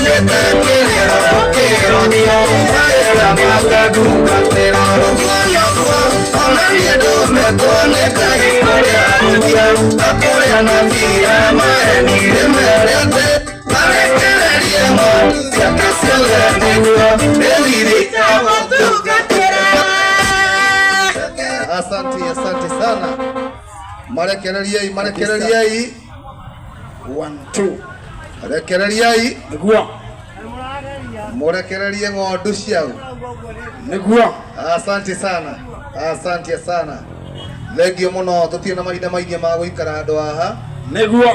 Nĩnyiitĩte kĩrĩro kĩronio arĩa makantungatĩra. Ũguo noguo ona niĩ ndũmĩtwo nĩ Ngai kũrĩa ahunjia na kũrĩa anabii a maheni ndĩmere atĩ marekererie ng'ondu ciake ciothe nĩguo rĩu iria itamũtungatĩra. Asante, asante sana. Marekereriei, marekereriei. One, two. Rekereriai. Nĩguo. Mũrekererie ng'ondu ciao. Nĩguo. Asante sana, asante sana. Thengio mũno, tũtirĩ na mahinda maingĩ ma gũikara handũ haha. Nĩguo.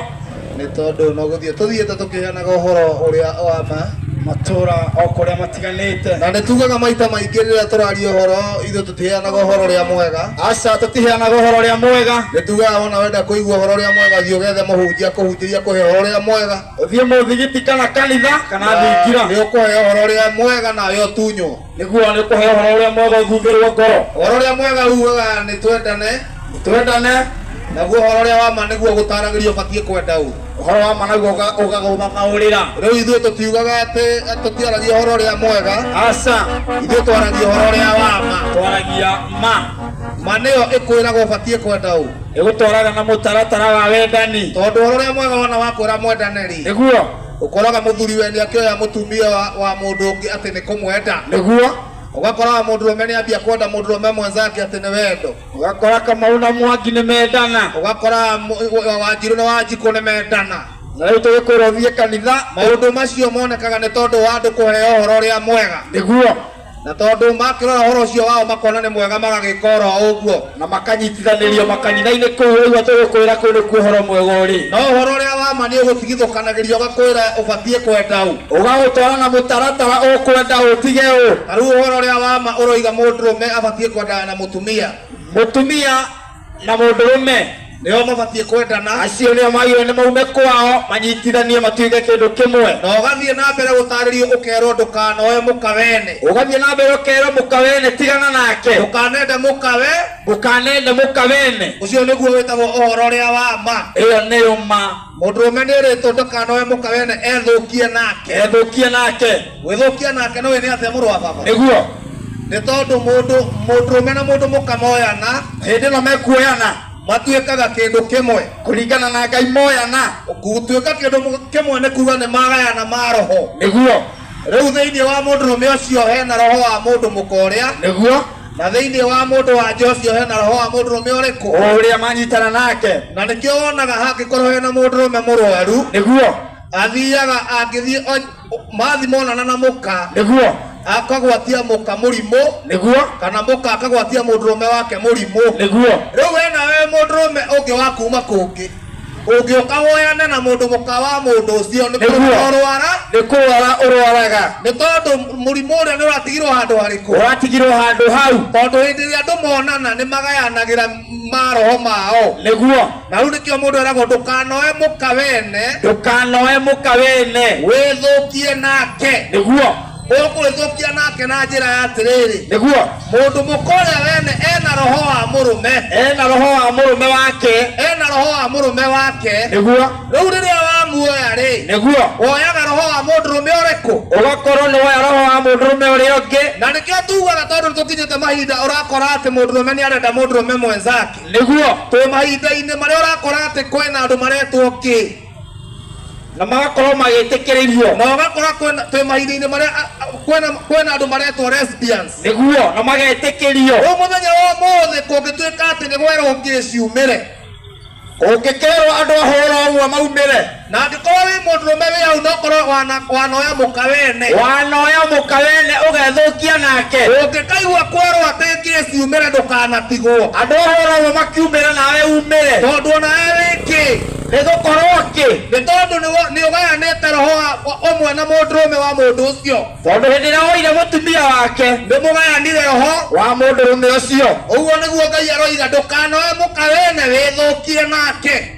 Nĩ tondũ no gũthiĩ tũthiĩte tũkĩheanaga ũhoro ũrĩa wa ma. Matũra o kũrĩa matiganĩte. Na nĩ tugaga maita maingĩ rĩrĩa tũraria ũhoro, ithuĩ tũtiheanaga ũhoro ũrĩa mwega. Aca, tũtiheanaga ũhoro ũrĩa mwega. Nĩ tugaga wona wenda kũigua ũhoro ũrĩa mwega, thiĩ ũgethe mũhunjia kũhunjĩria kũhe ũhoro ũrĩa mwega. Ũthiĩ mũthigiti kana kanitha kana thingira. Nĩ ũkũheo ũhoro ũrĩa mwega nawe ũtunywo. Nĩguo nĩ ũkũheo ũhoro ũrĩa mwega ũthuthĩrwo ngoro. Ũhoro ũrĩa mwega ugaga nĩ twendane. Twendane. Naguo ũhoro ũrĩa wa ma nĩguo gũtaragĩria ũbatiĩ kwenda ũ. Ũhoro wa ma naguo ũgagũthathaũrĩra. Rĩu ithuĩ tũtiugaga atĩ tũtiaragia ũhoro ũrĩa mwega. Aca. Ithuĩ twaragia ũhoro ũrĩa wa ma. Twaragia ma. Ma nĩyo ĩkwĩraga ũbatiĩ kwenda ũ. Ĩgũtwaraga na mũtaratara wa wendani. Tondũ ũhoro ũrĩa mwega wona wakwĩra mwendane rĩ. Nĩguo. Ũkoraga mũthuri we nĩakĩoya mũtumia wa mũndũ ũngĩ atĩ nĩ kũmwenda. Nĩguo. Ũgakoraga mũndũrũme nĩambia kwenda mũndũrũme mwenzake atĩ nĩ wendo. Ũgakora Kamau na Mwangi nĩ mendana. Ũgakora Wanjirũ na Wanjikũ nĩ mendana. Na rĩu tũgĩkwĩra ũthiĩ kanitha. Maũndũ macio monekaga nĩ tondũ wa andũ kũheo ũhoro ũrĩa mwega. Nĩguo. Na tondũ makĩrora ũhoro ũcio wao makona nĩ mwega magagĩka oro ũguo. Na makanyitithanĩrio makanitha-inĩ kũu ũguo tũgũkwĩra kũu nĩkuo ũhoro mwega ũrĩ. No ũhoro ũrĩa wa ma nĩ ũgũtigithũkanagĩria ũgakwĩra ũbatiĩ kwenda ũ. Ũgagũtwara na mũtaratara ũkwenda ũtige ũ. Ta rĩu ũhoro ũrĩa wa ma ũroiga mũndũrũme abatiĩ kwendana na mũtumia. Mũtumia na mũndũrũme. Nĩo mabatiĩ kwendana. Acio nĩo magĩrĩirwo nĩ maume kwao manyitithanie matuĩke kĩndũ kĩmwe. Na ũgathiĩ na mbere gũtarĩrio ũkerwo ndũkanoe mũka wene. Ũgathiĩ na mbere ũkerwo mũka wene tigana nake. Ndũkanende mũka we. Ndũkanende mũka wene. Ũcio nĩguo wĩtagwo ũhoro ũrĩa wa ma. Ĩyo nĩyo ma. Mũndũrũme nĩ erĩtwo ndakanoe mũka wene ethũkie nake. Ethũkie nake. Gwĩthũkia nake nĩũĩ nĩ atĩa mũrũ wa baba? Nĩguo. Nĩ tondũ mũndũ mũndũrũme na mũndũ mũka moyana. Hĩndĩ ĩno mekuoyana. Matuĩkaga kĩndũ kĩmwe. Kũringana na Ngai moyana. Gũtuĩka kĩndũ kĩmwe nĩ kuga nĩ magayana maroho. Nĩguo. Rĩu thĩinĩ wa mũndũrũme ũcio hena roho wa mũndũ mũka ũrĩa. Nĩguo. Na thĩinĩ wa mũndũ wa nja ũcio hena roho wa mũndũrũme ũrĩkũ? Ũrĩa manyitana nake. Na nĩkĩo wonaga hangĩkorwo hena mũndũrũme mũrwaru. Nĩguo. Athiaga angĩthiĩ mathi monana na mũka. Nĩguo. Akagwatia mũka mũrimũ. Nĩguo. Kana mũka akagwatia mũndũrũme wake mũrimũ. Nĩguo. Rĩu we nawe mũndũrũme ũngĩ wa kuma kũngĩ. Ũngĩũka woyane na mũndũ mũka wa mũndũ ũcio nĩ kũrwara. Nĩ kũrwara ũrwaraga. Nĩ tondũ mũrimũ ũrĩa nĩ ũratigirwo handũ harĩkũ? Ũratigirwo handũ hau. Tondũ hĩndĩ ĩrĩa andũ monana nĩ magayanagĩra maroho mao. Nĩguo. Na rĩu nĩkĩo mũndũ eragwo ndũkanoe mũka wene. Ndũkanoe mũka wene. Wĩthũkie nake. Nĩguo. Ũgwĩthũkia nake na njĩra ya atĩrĩrĩ. Nĩguo. Mũndũ mũka ũrĩa wene ena roho wa mũrũme. Ena roho wa mũrũme wake. Ena roho wa mũrũme wake. Nĩguo. Rĩu rĩrĩa wamuoya rĩ. Nĩguo. Woyaga roho wa mũndũrũme ũrĩkũ? Ũgakorwo nĩ woya roho wa mũndũrũme ũrĩa ũngĩ. Na nĩkĩo tugaga tondũ nĩtũkinyĩte mahinda ũrakora atĩ mũndũrũme nĩ arenda mũndũrũme mwenzake. Nĩguo. Twĩ mahinda-inĩ marĩa ũrakora atĩ kwĩna andũ maretwo kĩ? Na magakorwo magĩtĩkĩrĩrio. Na ũgakora kwĩna twĩ mahinda-inĩ marĩa kwĩna kwĩna andũ maretwo lesbians. Nĩguo, na magetĩkĩrio. Rĩu mũthenya wa ũmũthĩ kũngĩtuĩka atĩ nĩ gwerwo ngĩ ciumĩre. Kũngĩkerwo andũ a hũra ũmwe maumĩre. Na angĩkorwo wĩ mũndũrũme wĩ hau na ũkorwo wanoya mũka wene. Wanoya mũka wene ũgethũkia nake. Ũngĩkaigua kwerwo atĩ ngĩ ciumĩre ndũkanatigwo. Andũ a hũra ũmwe makiumĩre nawe umĩre. Tondũ onawe wĩ kĩ? Nĩ gũkorwo kĩ? Nĩ tondũ nĩ ũgayanĩte roho ũmwe na mũndũrũme wa mũndũ ũcio. Tondũ hĩndĩ ĩrĩa woire mũtumia wake. Nĩ mũgayanire roho wa mũndũrũme ũcio. Ũguo nĩguo Ngai aroiga ndũkanoe mũka wene wĩthũkie nake.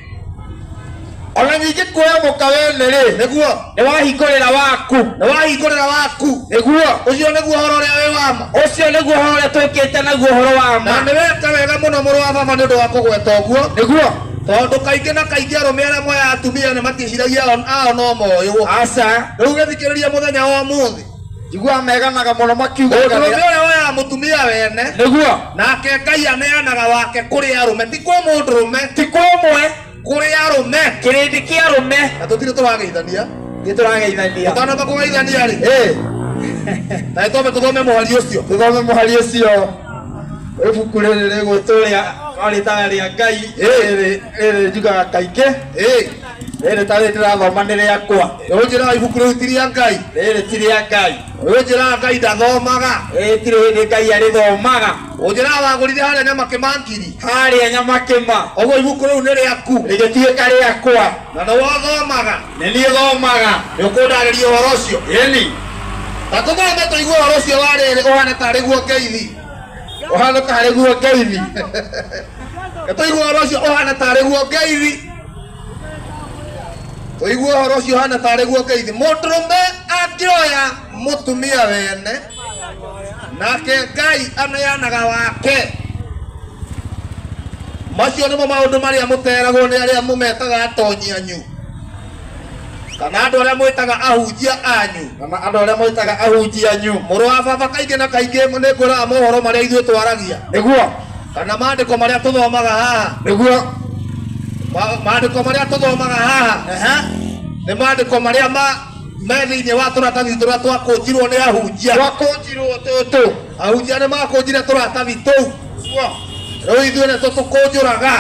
Ona ningĩ kuoya mũka wene rĩ. Nĩguo. Nĩ wahingũrĩra waku. Nĩ wahingũrĩra waku. Nĩguo. Ũcio nĩguo ũhoro ũrĩa wĩ wa ma. Ũcio nĩguo ũhoro ũrĩa tũkĩte naguo ũhoro wa ma. Na nĩ weka wega mũno mũrũ wa baba nĩ ũndũ wa kũgweta ũguo. Nĩguo. Tondũ kaingĩ na kaingĩ arũme arĩa moyaga atumia nĩ matiĩciragia ao no moywo. Aca. Rĩu gĩthikĩrĩria mũthenya wa ũmũthĩ. Njiguaga meganaga mũno makiuga. Mũndũrũme ũrĩa woyaga mũtumia wene. Nĩguo. Nake Ngai aneanaga wake kũrĩ arũme, ti kwĩ mũndũrũme. Ti kwĩ ũmwe. Kũrĩ arũme. Kĩrĩndĩ kĩa arũme. Na tũtirĩ tũrageithania. Nĩ tũrageithania. Tũtanamba kũgeithania rĩ. Ĩĩ. Na nĩtwambe tũthome mũhari ũcio. Tũthome mũhari ũcio. Ibuku rĩrĩ rĩgwĩtwo rĩa no rĩtaga rĩa Ngai. Rĩrĩ rĩrĩ njugaga kaingĩ. Ĩĩ. Rĩrĩ tarĩ ndĩrathoma nĩ rĩakwa. Ũnjĩraga ibuku rĩu ti rĩa Ngai. Rĩrĩ ti rĩa Ngai. Ũnjĩraga Ngai ndathomaga. Ĩĩ tirĩ hĩndĩ Ngai arĩthomaga. Ũnjĩraga wagũrire harĩa Nyamakĩma ngiri. Harĩa Nyamakĩma. Ũguo ibuku rĩu nĩ rĩaku. Rĩgĩtuĩka rĩakwa. Na nĩwe ũthomaga. Nĩ niĩ thomaga. Nĩ ũkũndarĩria ũhoro ũcio. Ĩni. Ta tũthome tũigue ũhoro ũcio wa rĩrĩ ũhana tarĩ guo ngeithi. Ũhana tarĩ guo ngeithi. Tũigue ũhoro ũcio ũhana tarĩ guo ngeithi. Tũigue ũhoro ũcio ũhana tarĩ guo ngeithi. Mũndũrũme angĩoya mũtumia wene nake Ngai aneanaga wake. Macio nĩmo maũndũ marĩa mũteragwo nĩ arĩa mũmetaga atonyi anyu kana andũ arĩa mwĩtaga ahunjia anyu. Kana andũ arĩa mwĩtaga ahunjia anyu. Mũrũ wa baba kaingĩ na kaingĩ nĩ ngwĩraga mohoro marĩa ithuĩ twaragia. Nĩguo. Kana maandĩko marĩa tũthomaga haha. Nĩguo. Maandĩko marĩa tũthomaga haha. Nĩ maandĩko marĩa me thĩinĩ wa tũratathi tũrĩa twakũnjirwo nĩ ahunjia. Twakũnjirwo tũtũ. Ahunjia nĩ makũnjire tũratathi tũu. Rĩu ithuĩ nĩ tũtũkũnjũraga.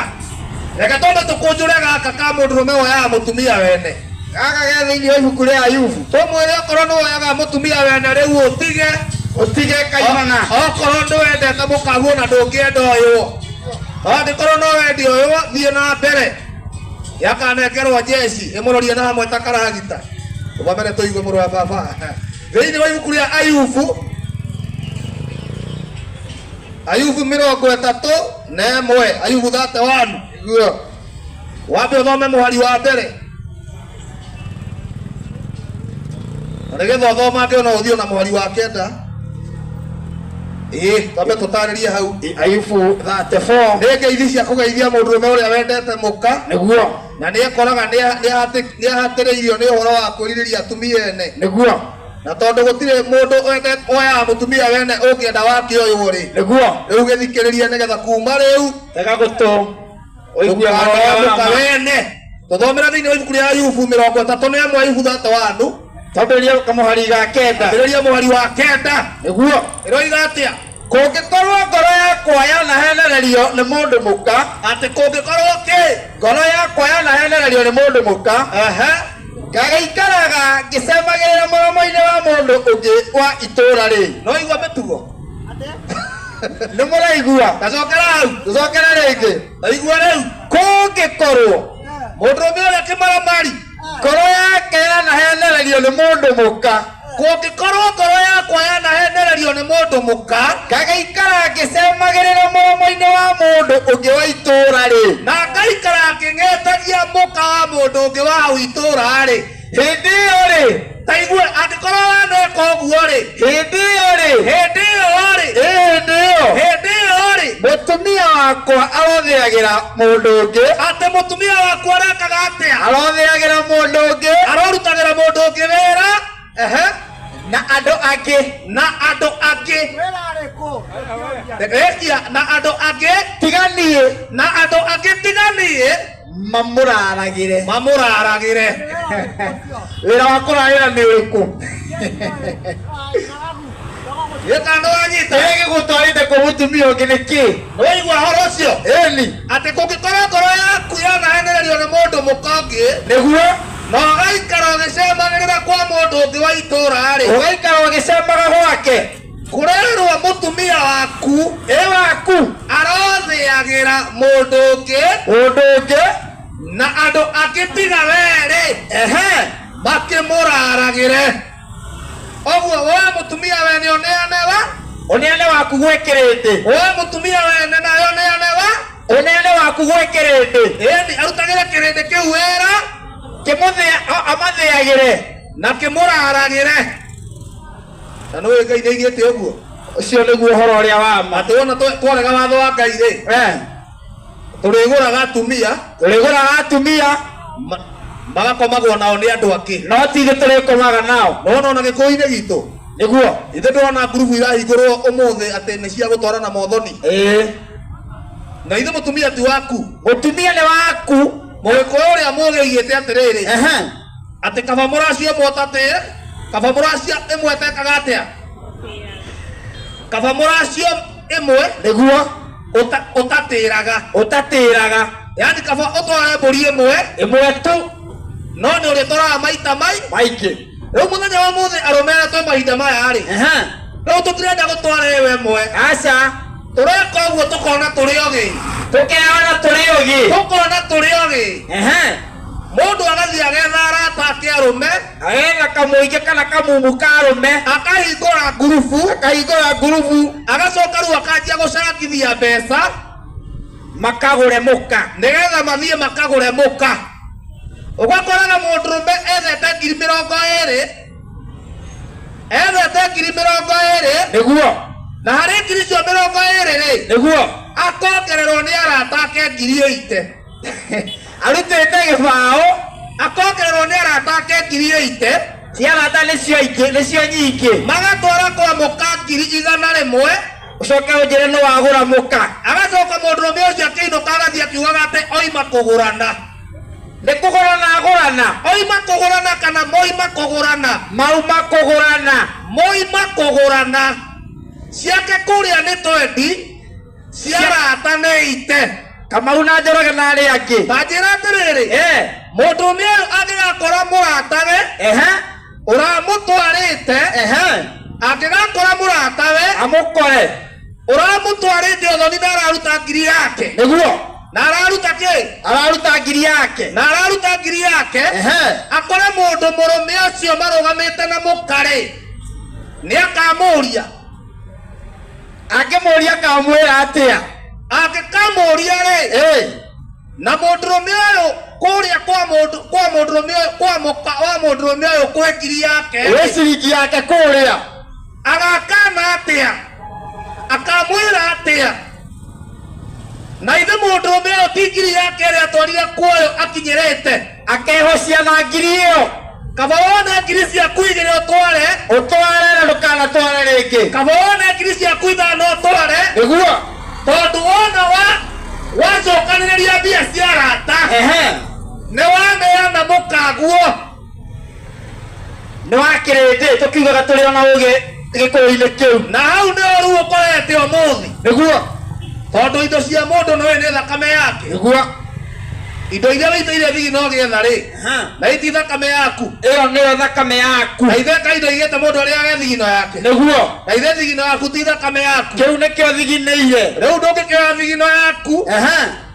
Reke twambe tũkũnjũre gaka ka mũndũrũme woyaga mũtumia wene. Gaka ge thĩinĩ wa ibuku rĩa Ayubu. Tũmwĩre okorwo nĩ woyaga mũtumia wene rĩu ũtige. Ũtige kaimana. Okorwo ndũwendete mũkaguo na ndũngĩenda ũyũ. Angĩkorwo no wende ũyũ thiĩ na mbere. Yakanengerwo jeshi ĩmũrorie na hamwe ta karagita. Tũthomere tũigue mũrũ wa baba. Thĩinĩ wa ibuku rĩa Ayubu. Ayubu 31, Ayubu 31. Nĩguo. Wambe ũthome mũhari wa mbere. Na nĩgetha ũthomange no ũthiĩ na mũhari wa 9. Ĩĩ, twambe tũtarĩrie hau. Ayubu 34. Nĩ ngeithi cia kũgeithia mũndũrũme ũrĩa wendete mũka. Nĩguo. Na nĩekoraga nĩahatĩrĩirio nĩ ũhoro wa kwĩrirĩria atumia ene. Nĩguo. Na tondũ gũtirĩ mũndũ woyaga mũtumia wene ũngĩenda wake ũyũ rĩ. Nĩguo. Rĩu gĩthikĩrĩrie nĩgetha kuma rĩu. Tega gũtũ. Ũigue mũka wene. Tũthomera thĩinĩ wa ibuku rĩa Ayubu 31, Ayubu 31. Twambĩrĩrie kamũhari ga 9. Ambĩrĩria mũhari wa 9. Nĩguo. Ĩroiga atĩa? Kũngĩkorwo ngoro yakwa yanahenererio nĩ mũndũ mũka. Atĩ kũngĩkorwo kĩ? Ngoro yakwa yanahenererio nĩ mũndũ mũka. Ngagĩikaraga ngĩcemagĩrĩra mũromo-inĩ wa mũndũ ũngĩ wa itũũra rĩ. No igua mĩtugo. Nĩ mũraigua? Tacokera hau. Tũcokere rĩngĩ. Taigua rĩu. Kũngĩkorwo mũndũrũme ũrĩa kĩmaramari ngoro yake yanahenererio nĩ mũndũ mũka. Kũngĩkorwo ngoro yakwa yanahenererio nĩ mũndũ mũka. Ngagĩikara ngĩcemagĩrĩra mũromo-inĩ wa mũndũ ũngĩ wa itũũra rĩ. Na ngaikara ngĩng'etagia mũka wa mũndũ ũngĩ wa hau itũũra rĩ. Hĩndĩ ĩyo rĩ. Taigue angĩkorwo waneka ũguo rĩ. Hĩndĩ ĩyo rĩ. Hĩndĩ ĩyo rĩ. Hĩndĩ ĩyo. Hĩndĩ ĩyo rĩ. Mũtumia wakwa arothĩagĩra mũndũ ũngĩ. Atĩ mũtumia waku arekaga atĩa? Arothĩagĩra mũndũ ũngĩ. Arorutagĩra mũndũ ũngĩ wĩra. Na andũ angĩ. Na andũ angĩ. Rĩkia na andũ angĩ. Tiga niĩ. Na andũ angĩ tiga niĩ. Mamũraragĩre. Mamũraragĩre. Wĩra wa kũrarĩra nĩ ũrĩkũ? Gĩka nĩ wanyita. Kĩrĩa gĩgũtwarĩte kwĩ mũtumia ũngĩ nĩ kĩ? Nĩwaigua ũhoro ũcio? Ĩni. Atĩ kũngĩkorwo ngoro yaku yanahenererio nĩ mũndũ mũka ũngĩ. Nĩguo. Na ũgaikara ũgĩcemagĩrĩra kwa mũndũ ũngĩ wa itũũra rĩ. Ũgaikara ũgĩcemaga gwake. Kũrerwo mũtumia waku. Ĩ waku. Arothĩagĩra mũndũ ũngĩ. Mũndũ ũngĩ. Na andũ angĩ tiga we rĩ. Makĩmũraragĩre. Ũguo woe mũtumia wene ũneane wa? Ũneane waku gwĩ kĩrĩndĩ. Woe mũtumia wene nawe ũneane wa? Ũneane waku gwĩ kĩrĩndĩ. Ĩni arutagĩre kĩrĩndĩ kĩu wĩra. Kĩmũthĩa amathĩagĩre. Na kĩmũraragĩre. Na nĩũĩ Ngai nĩaigĩte ũguo? Ũcio nĩguo ũhoro ũrĩa wa ma. Atĩ wona twarega watho wa Ngai rĩ. Tũrĩgũraga atumia. Tũrĩgũraga atumia. Magakomagwo nao nĩ andũ angĩ. No ti ithuĩ tũrĩkomaga nao. Nĩwona ona gĩkũyũ-inĩ gitũ. Nĩguo. Ithe ndĩrona ngurubu irahingũrwo ũmũthĩ atĩ nĩ cia gũtwarana mothoni. Ĩĩ. Na ithe mũtumia ti waku. Mũtumia nĩ waku. Mũgĩkũyũ ũrĩa mũũgĩ oigĩte atĩrĩrĩ. Ehe. Atĩ kaba mũracio ĩmwe ũtatĩĩ, kaba mũracio ĩmwe ĩtekaga atĩa? Kaba mũracio ĩmwe Nĩguo. Ũtatĩraga. Ũtatĩraga. Yaani kaba ũtware mbũri ĩmwe. Ĩmwe tu. No nĩ ũrĩtwaraga maita mai. Maingĩ. Rĩu mũthenya wa ũmũthĩ arũme arĩa twĩ mahinda maya rĩ. Ehe. Rĩu tũtirenda gũtwara ĩyo ĩmwe. Aca. Tũreka ũguo tũkona tũrĩ ogĩ. Tũkeona tũrĩ ogĩ. Tũkona tũrĩ ogĩ. Ehe. Mũndũ agathiĩ agetha arata ake arũme. Agetha kamũingĩ kana kamumu ka arũme. Akahingũra ngurubu. Akahingũra ngurubu. Agacoka rĩu akanjia gũcangithia mbeca. Makagũre mũka. Nĩgetha mathiĩ makagũre mũka. Ũgakoraga mũndũrũme ethete 20,000. Ethete 20,000. Nĩguo. Na harĩ ngiri icio 20 rĩ. Nĩguo. Akongererwo nĩ arata ake 80,000. Arutĩte gĩbaũ. Akongererwo nĩ arata ake 80,000. Cia arata nĩcio ingĩ, nĩcio nyingĩ. Magatwara kwa mũka 100,000. Ũcoke ũnjĩre nĩ wagũra mũka. Agacoka mũndũrũme ũcio akĩinũka agathiĩ akiugaga atĩ oima kũgũrana. Nĩ kũgũrana agũrana. Oima kũgũrana kana moima kũgũrana. Mauma kũgũrana. Moima kũgũrana. Ciake kũrĩa nĩ twendi, cia arata nĩ ite. Kamau na Njoroge na arĩa angĩ. Ta njĩra atĩrĩrĩ, Eh. mũndũrũme ũyũ angĩgakora mũratawe, Ehe. ũramũtwarĩte, Ehe. angĩgakora mũratawe, Amũkore. Ũramũtwarĩte ũthoni na araruta ngiri yake. Nĩguo. Na araruta kĩ? Araruta ngiri yake. Na araruta ngiri yake. Ehe. Akore mũndũ mũrũme ũcio marũgamĩte na mũkarĩ. Nĩ akamũria. Angĩmũria akamwĩra atĩa? Angĩkamũria rĩ. Ĩ. Na mũndũrũme ũyũ kũrĩa kwa mũndũ, kwa mũndũrũme ũyũ, kwa mũka wa mũndũrũme ũyũ kwĩ ngiri yake. Gwĩ ciringi yake kũrĩa. Agakana atĩa? Akamwĩra atĩa? Na ithe mũndũrũme ũyũ ti ngiri yake ĩrĩa atwarire kuoyo akinyĩrĩte. Akehocia na ngiri ĩyo. Kaba wone ngiri ciaku igĩrĩ ũtware. Ũtware na ndũkanatware rĩngĩ. Kaba wone ngiri ciaku ithano ũtware. Nĩguo. Tondũ wona wacokanĩrĩria mbia cia arata. Ehe. Nĩ waneana mũkaguo. Nĩ wa kĩrĩndĩ tũkiugaga tũrĩ ona ũgĩ gĩkũyũ-inĩ kĩu. Na hau nĩho rĩu ũkorete ũmũthĩ. Nĩguo. Tondũ indo cia mũndũ nĩũĩ nĩ thakame yake. Nĩguo. Indo iria wĩitĩire thigi no gĩetha rĩ. Na iti thakame yaku. Ĩyo nĩyo thakame yaku. Na ithe kainda igĩte mũndũ arĩage thigino yake. Nĩguo. Na ithe thigino yaku ti thakame yaku. Kĩu nĩkĩo thiginĩire. Rĩu ndũngĩkĩoya thigino yaku.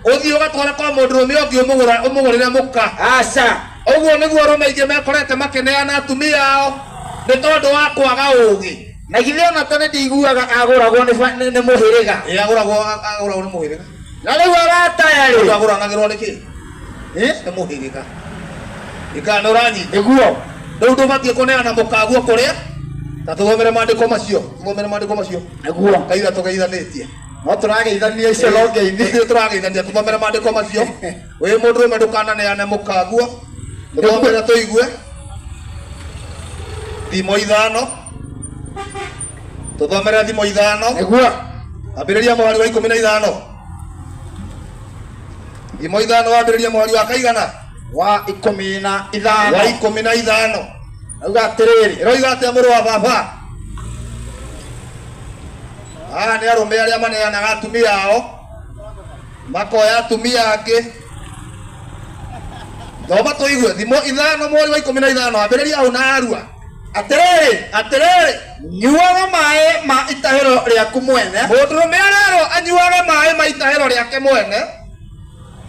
Ũthiĩ ũgatware kwa mũndũrũme ũngĩ ũmũgũrĩre mũka. Aca. Ũguo nĩguo arũme aingĩ mekorete makĩneana atumia ao nĩ tondũ wa kwaga ũũgĩ. Na githĩ ona tene ndiguaga agũragwo nĩ mũhĩrĩga. Ĩ, agũragwo nĩ mũhĩrĩga. Na rĩu arata aya rĩ. Mũndũ agũranagĩrwo nĩ kĩ? Ĩ? Nĩ mũhĩrĩga. Ikara nĩ ũranyita. Nĩguo. Rĩu ndũbatiĩ kũneana mũkaguo kũrĩa. Ta tũthomere maandĩko macio. Tũthomere maandĩko macio. Nĩguo. Kaitha tũgeithanĩtie. No tũrageithania icio no ngeithi. Ithuĩ tũrageithania tũthomere maandĩko macio. Wĩ mũndũrũme ndũkananeane mũkaguo. Tũthomere tũigue. Thimo ithano. Tũthomere thimo ithano. Nĩguo. Ambĩrĩria mũhari wa 15. Thimo ithano wambĩrĩria mũhari wa kaigana? Wa 15. Wa 15. Auga atĩrĩrĩ. Ĩroiga atĩa mũrũ wa baba? Aya nĩ arũme arĩa maneanaga atumia ao, makoya atumia angĩ. Thoma tũigue. Thimo ithano mũhari wa 15. Ambĩrĩria hau na arua. Atĩrĩrĩ, atĩrĩrĩ, nyuaga maĩ ma itahĩro rĩaku mwene. Mũndũrũme arerwo anyuage maĩ ma itahĩro rĩake mwene.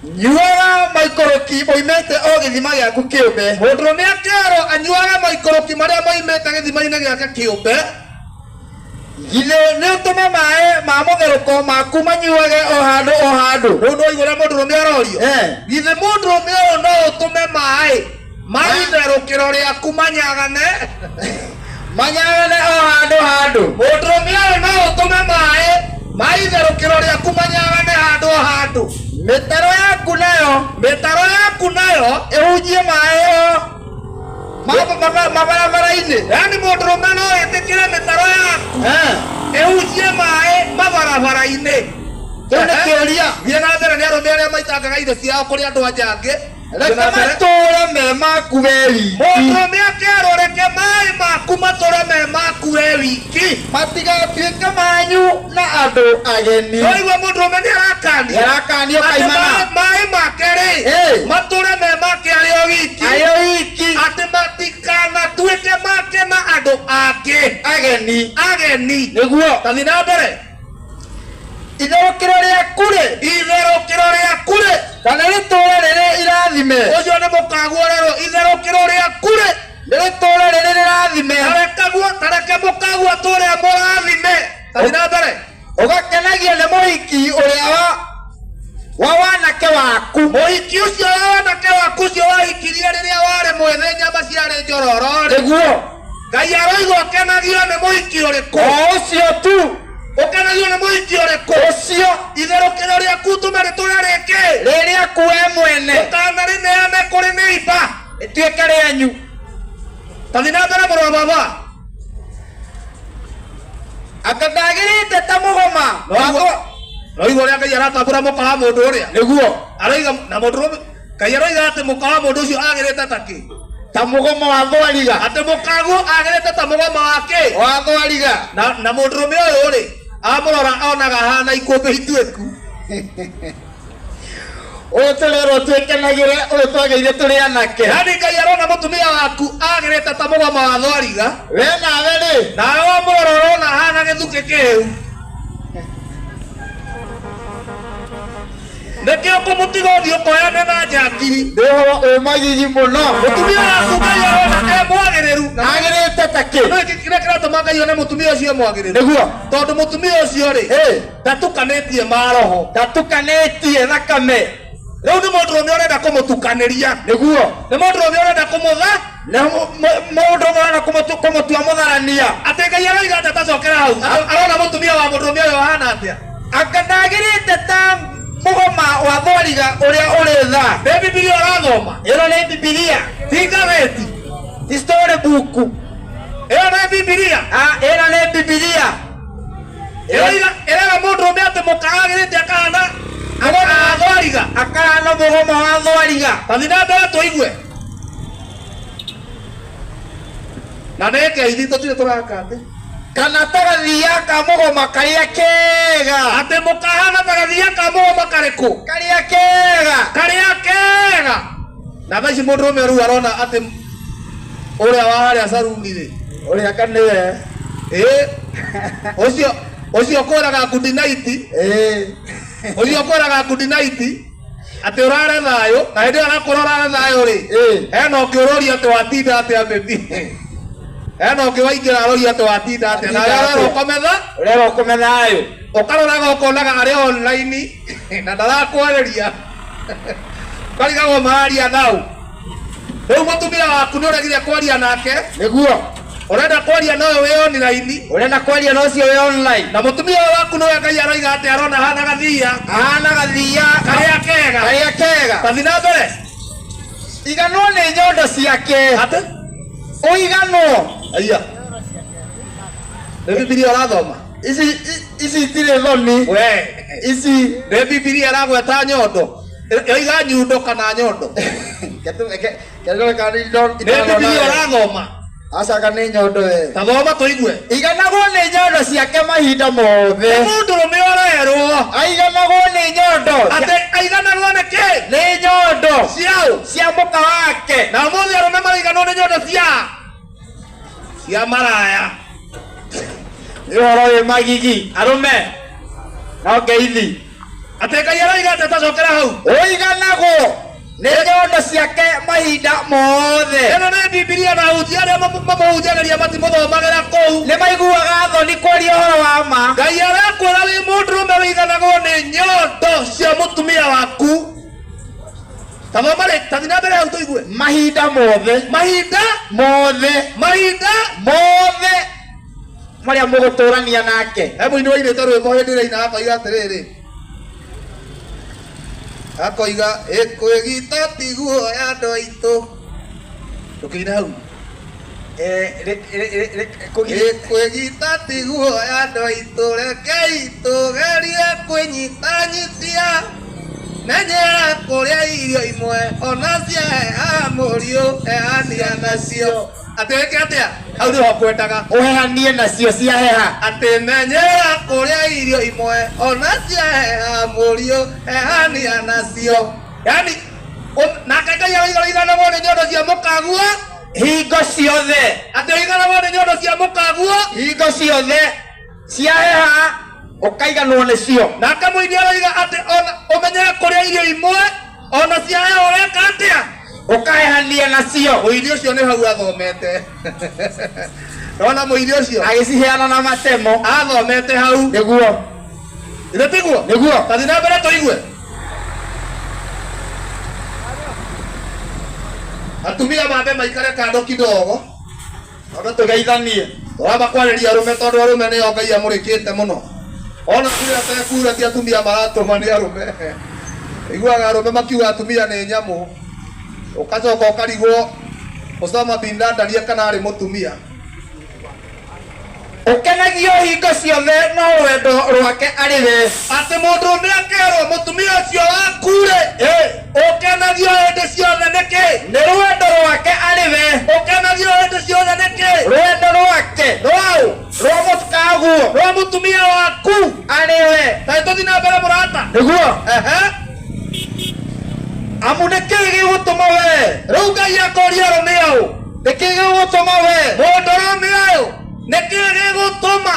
Nyuaga maikũrũki moimĩte o gĩthima gĩaku kĩũmbe. Mũndũrũme akerwo anyuage maikũrũki marĩa moimĩte gĩthima-inĩ gĩake kĩũmbe. Githĩ nĩ ũtũme maĩ ma mũtherũko maku manyuage o handũ o handũ. Rĩu no igũrũ mũndũrũme arorio. Githĩ mũndũrũme ũyũ no ũtũme maĩ ma itherũkĩro rĩaku manyagane? Manyagane o handũ handũ. Mũndũrũme ũyũ no ũtũme maĩ ma itherũkĩro rĩaku manyagane handũ o handũ. Mĩtaro yaku nayo, Mĩtaro yaku nayo ĩhunjie maĩ ho mabarabara-inĩ. Yaani mũndũrũme no ĩtĩkĩre mĩtaro yaku ĩhunjie maĩ mabarabara-inĩ? Kĩu nĩ kĩũria. Thiĩ na mbere. Nĩ arũme arĩa maitangaga indo ciao kũrĩ andũ anja angĩ. Reke matũũre me maku we wiki. Mũndũrũme akerwo reke maĩ maku matũre me maku we wiki, matigatuĩke manyu na andũ ageni. Noigua mũndũrũme nĩ arakanio. Nĩarakanio. Atĩ Kaimana. Maĩ make rĩ, matũre me make arĩ o wiki. Arĩ o wiki. Atĩ matikanatuĩke make na andũ angĩ. Ageni. Ageni. Nĩguo. Tathiĩ na mbere. Itherũkĩro rĩaku rĩ, Itherũkĩro rĩaku rĩ, kana rĩtũũre rĩrĩ irathime. Ũcio nĩ mũkaguo rerwo itherũkĩro rĩaku rĩ, nĩ rĩtũũre rĩrĩ rĩrathime. Tarekaguo, tareke mũkaguo atũũre mũrathime. Tathiĩ na mbere. Ũgakenagio nĩ mũhiki ũrĩa wa wanake waku. Mũhiki ũcio wa wanake waku, ũcio wahikirie rĩrĩa warĩ mwĩthĩ, nyama ciarĩ njororo rĩ, Ngai aroiga ũkenagio nĩ mũhiki ũrĩkũ? O ũcio tu. Ũkenagio nĩ mũhiki ũrĩkũ? Ũcio. Itherũkĩro rĩaku tũme rĩtũre rĩkĩ? Rĩrĩaku we mwene. Ũkanarĩneane kũrĩ nĩimba. Rĩtuĩke rĩanyu. Tathiĩ na mbere, mũrũ wa baba. Anga ndagĩrĩte ta mũgoma wakwa. Noigua ũrĩa Ngai aratambũra mũka wa mũndũ ũrĩa? Nĩguo. Aroiga na mũndũ, Ngai aroiga atĩ mũka wa mũndũ ũcio agĩrĩte ta kĩ? Ta mũgoma wa thwariga. Atĩ mũkaguo agĩrĩte ta mũgoma wa kĩ? Wa thwariga. Na mũndũrũme ũyũ rĩ, amũrora onaga ahana ikũmbĩ ituĩku. Ũyũ tũrerwo twĩkenagĩre, ũyũ twagĩire tũrĩ anake. Yaani Ngai arona mũtumia waku agĩrĩte ta mũgoma wa thwariga. We nawe rĩ? Nawe wamũrora ũrona ahana gĩthukĩ kĩhĩu. Nĩkĩo kũmũtiga ũthiĩ ũkoyane na njangiri. Nĩ ũhoro wĩ magigi mũno. Mũtumia waku Ngai arona e mwagĩrĩru. Agĩrĩte ta kĩ? No kĩrĩa kĩratũma Ngai one mũtumia ũcio e mwagĩrĩru, tondũ mũtumia ũcio rĩ, ndatukanĩtie maroho. Ndatukanĩtie thakame. Rĩu nĩ mũndũrũme ũrenda kũmũtukanĩria. Nĩ mũndũrũme ũrenda kũmũtha. Nĩ mũndũ ũrenda kũmũtua mũtharania. Atĩ Ngai aroiga atĩ atacokera hau, arona mũtumia wa mũndũrũme ũyũ ahana atĩa? Anga ndagĩrĩte ta mũgoma wa thwariga ũrĩa ũrĩ tha. Nĩ Bibilia ũrathoma? Ĩno nĩ Bibilia. Ti ngathĩti. Ti story book. Ĩyo nĩ Bibilia. Ah, ĩno nĩ Bibilia. Ĩrera mũndũrũme atĩ mũka agĩrĩte akahana mũgoma wa thwariga. Akahana mũgoma wa thwariga. Tathiĩ na mbere tũigue. Na nĩ ngeithi, tũtirĩ tũraka atĩ. Kana ta gathiya ka mũgoma karĩa kega. Atĩ mũkahana ta gathiya ka mũgoma karĩkũ? Karĩa kega. Karĩa kega. Na thaa ici mũndũrũme rĩu arona atĩ ũrĩa wa harĩa saruni rĩ, ũrĩa kanĩwe, ĩ ũcio ũcio kwĩraga good night, ũcio kwĩraga good night atĩ ũrare thayũ, na hĩndĩ ĩyo arakwĩra ũrare thayũ rĩ, hena ũngĩ ũroria atĩ watinda atĩa baby, hena ũngĩ waingĩra aroria atĩ watinda atĩa, nawe ũrerwo ũkome tha. Ũrerwo ũkome thayũ. Ũkaroraga ũkonaga arĩ online na ndarakwarĩria, ũkarigagwo mararia nau. Rĩu mũtumia waku nĩ ũregire kwaria nake. Ũrenda kwaria na ũyũ wĩ online. Ũrenda kwaria na ũcio wĩ online. Na mũtumia ũyũ waku nĩwe Ngai aroiga atĩ arona hana gathiya. Ahana gathiya. Karĩa kega. Karĩa kega. Tathiĩ na mbere. Iganwo nĩ nyondo ciake. Atĩ ũiganwo. Aya, nĩ Bibilia ũrathoma? Ici itirĩ thoni. We. Ici. Nĩ Bibilia ĩragweta nyondo? Yoiga nyundo kana nyondo? Nĩ Bibilia ũrathoma? Acaga nĩ nyondo we. Ta thoma tũigue. Iganagwo nĩ nyondo ciake mahinda mothe. Nĩ mũndũrũme ũrerwo aiganagwo nĩ nyondo. Atĩ aiganagwo nĩ kĩ? Nĩ nyondo. Ciaũ? Cia mũka wake. Na ũmũthĩ arũme maraiganwo nĩ nyondo cia maraya. Nĩ ũhoro wĩ magigi, arũme, no ngeithi. Atĩ Ngai aroiga atĩ tacokera hau. Ũiganagwo nĩ nyondo ciake mahinda mothe. Ĩno nĩ Bibilia, na ahunjia arĩa mamũhunjagĩria matimũthomagĩra kũu. Nĩ maiguaga thoni kwaria ũhoro wa ma. Ngai arakwĩra wĩ mũndũrũme wĩiganagwo nĩ nyondo cia mũtumia waku. Tathoma rĩ, tathiĩ na mbere hau tũigue. Mahinda mothe. Mahinda mothe. Mahinda mothe marĩa mũgũtũrania nake. He mũini wainĩte rwĩmbo hĩndĩ ĩrĩa ainaga akoiga atĩrĩrĩ. Akoiga ĩkwĩgita tiguo ya andũ aitũ. Ndũkĩine hau. Ĩkwĩgita tiguo ya andũ aitũ, rekei tũgerie kwĩnyitanyitia. Menyera kũrĩa irio imwe ona ciaheha mũriũ hehania nacio. Atĩ wĩke atĩa? Hau nĩho ngwendaga. Ũhehanie nacio ciaheha. Atĩ menyera kũrĩa irio imwe ona ciaheha mũriũ hehania nacio. Yani nake Ngai aroiga ũiganagwo nĩ nyondo cia mũkaguo Hingo ciothe. Atĩ ũiganagwo nĩ nyondo cia mũkaguo Hingo ciothe ciaheha ũkaiganwo nĩcio. Nake mũini aroiga atĩ ona ũmenyere kũrĩa irio imwe ona ciaheha ũreka atĩa? Ũkahehania nacio. Mũini ũcio nĩ hau athomete. Nona mũini ũcio Agĩciheana na matemo. Athomete hau. Nĩguo. Ithe tiguo? Nĩguo. Tathiĩ na mbere tũigue. Atumia mambe maikare kando kidogo. Tondũ tũgeithanie. Tũramba kwarĩria arũme tondũ arũme nĩo Ngai amũrĩkĩte mũno. Ona kura tekura ti atumia maratũma nĩ arũme. Iguaga arũme makiuga atumia nĩ nyamũ. Ũgacoka ũkarigwo Osama bin Laden kana arĩ mũtumia. Ũkenagio hingo ciothe no rwendo rwake arĩ we. Atĩ mũndũrũme akerwo mũtumia ũcio waku-rĩ, ũkenagio hĩndĩ ciothe nĩkĩ? Nĩ rwendo rwake arĩ we. Ũkenagio hĩndĩ ciothe nĩkĩ? Rwendo rwake. Rwaũ? Rwa mũkaguo. Rwa mũtumia waku. Arĩ we. Ta tũthiĩ na mbere mũrata. Nĩguo. Ehe. Amu nĩkĩĩ gĩgũtũma we? Rĩu Ngai akoria arũme aũ. Nĩkĩĩ gĩgũtũma we? Mũndũrũme ũyũ, nĩkĩĩ gĩgũtũma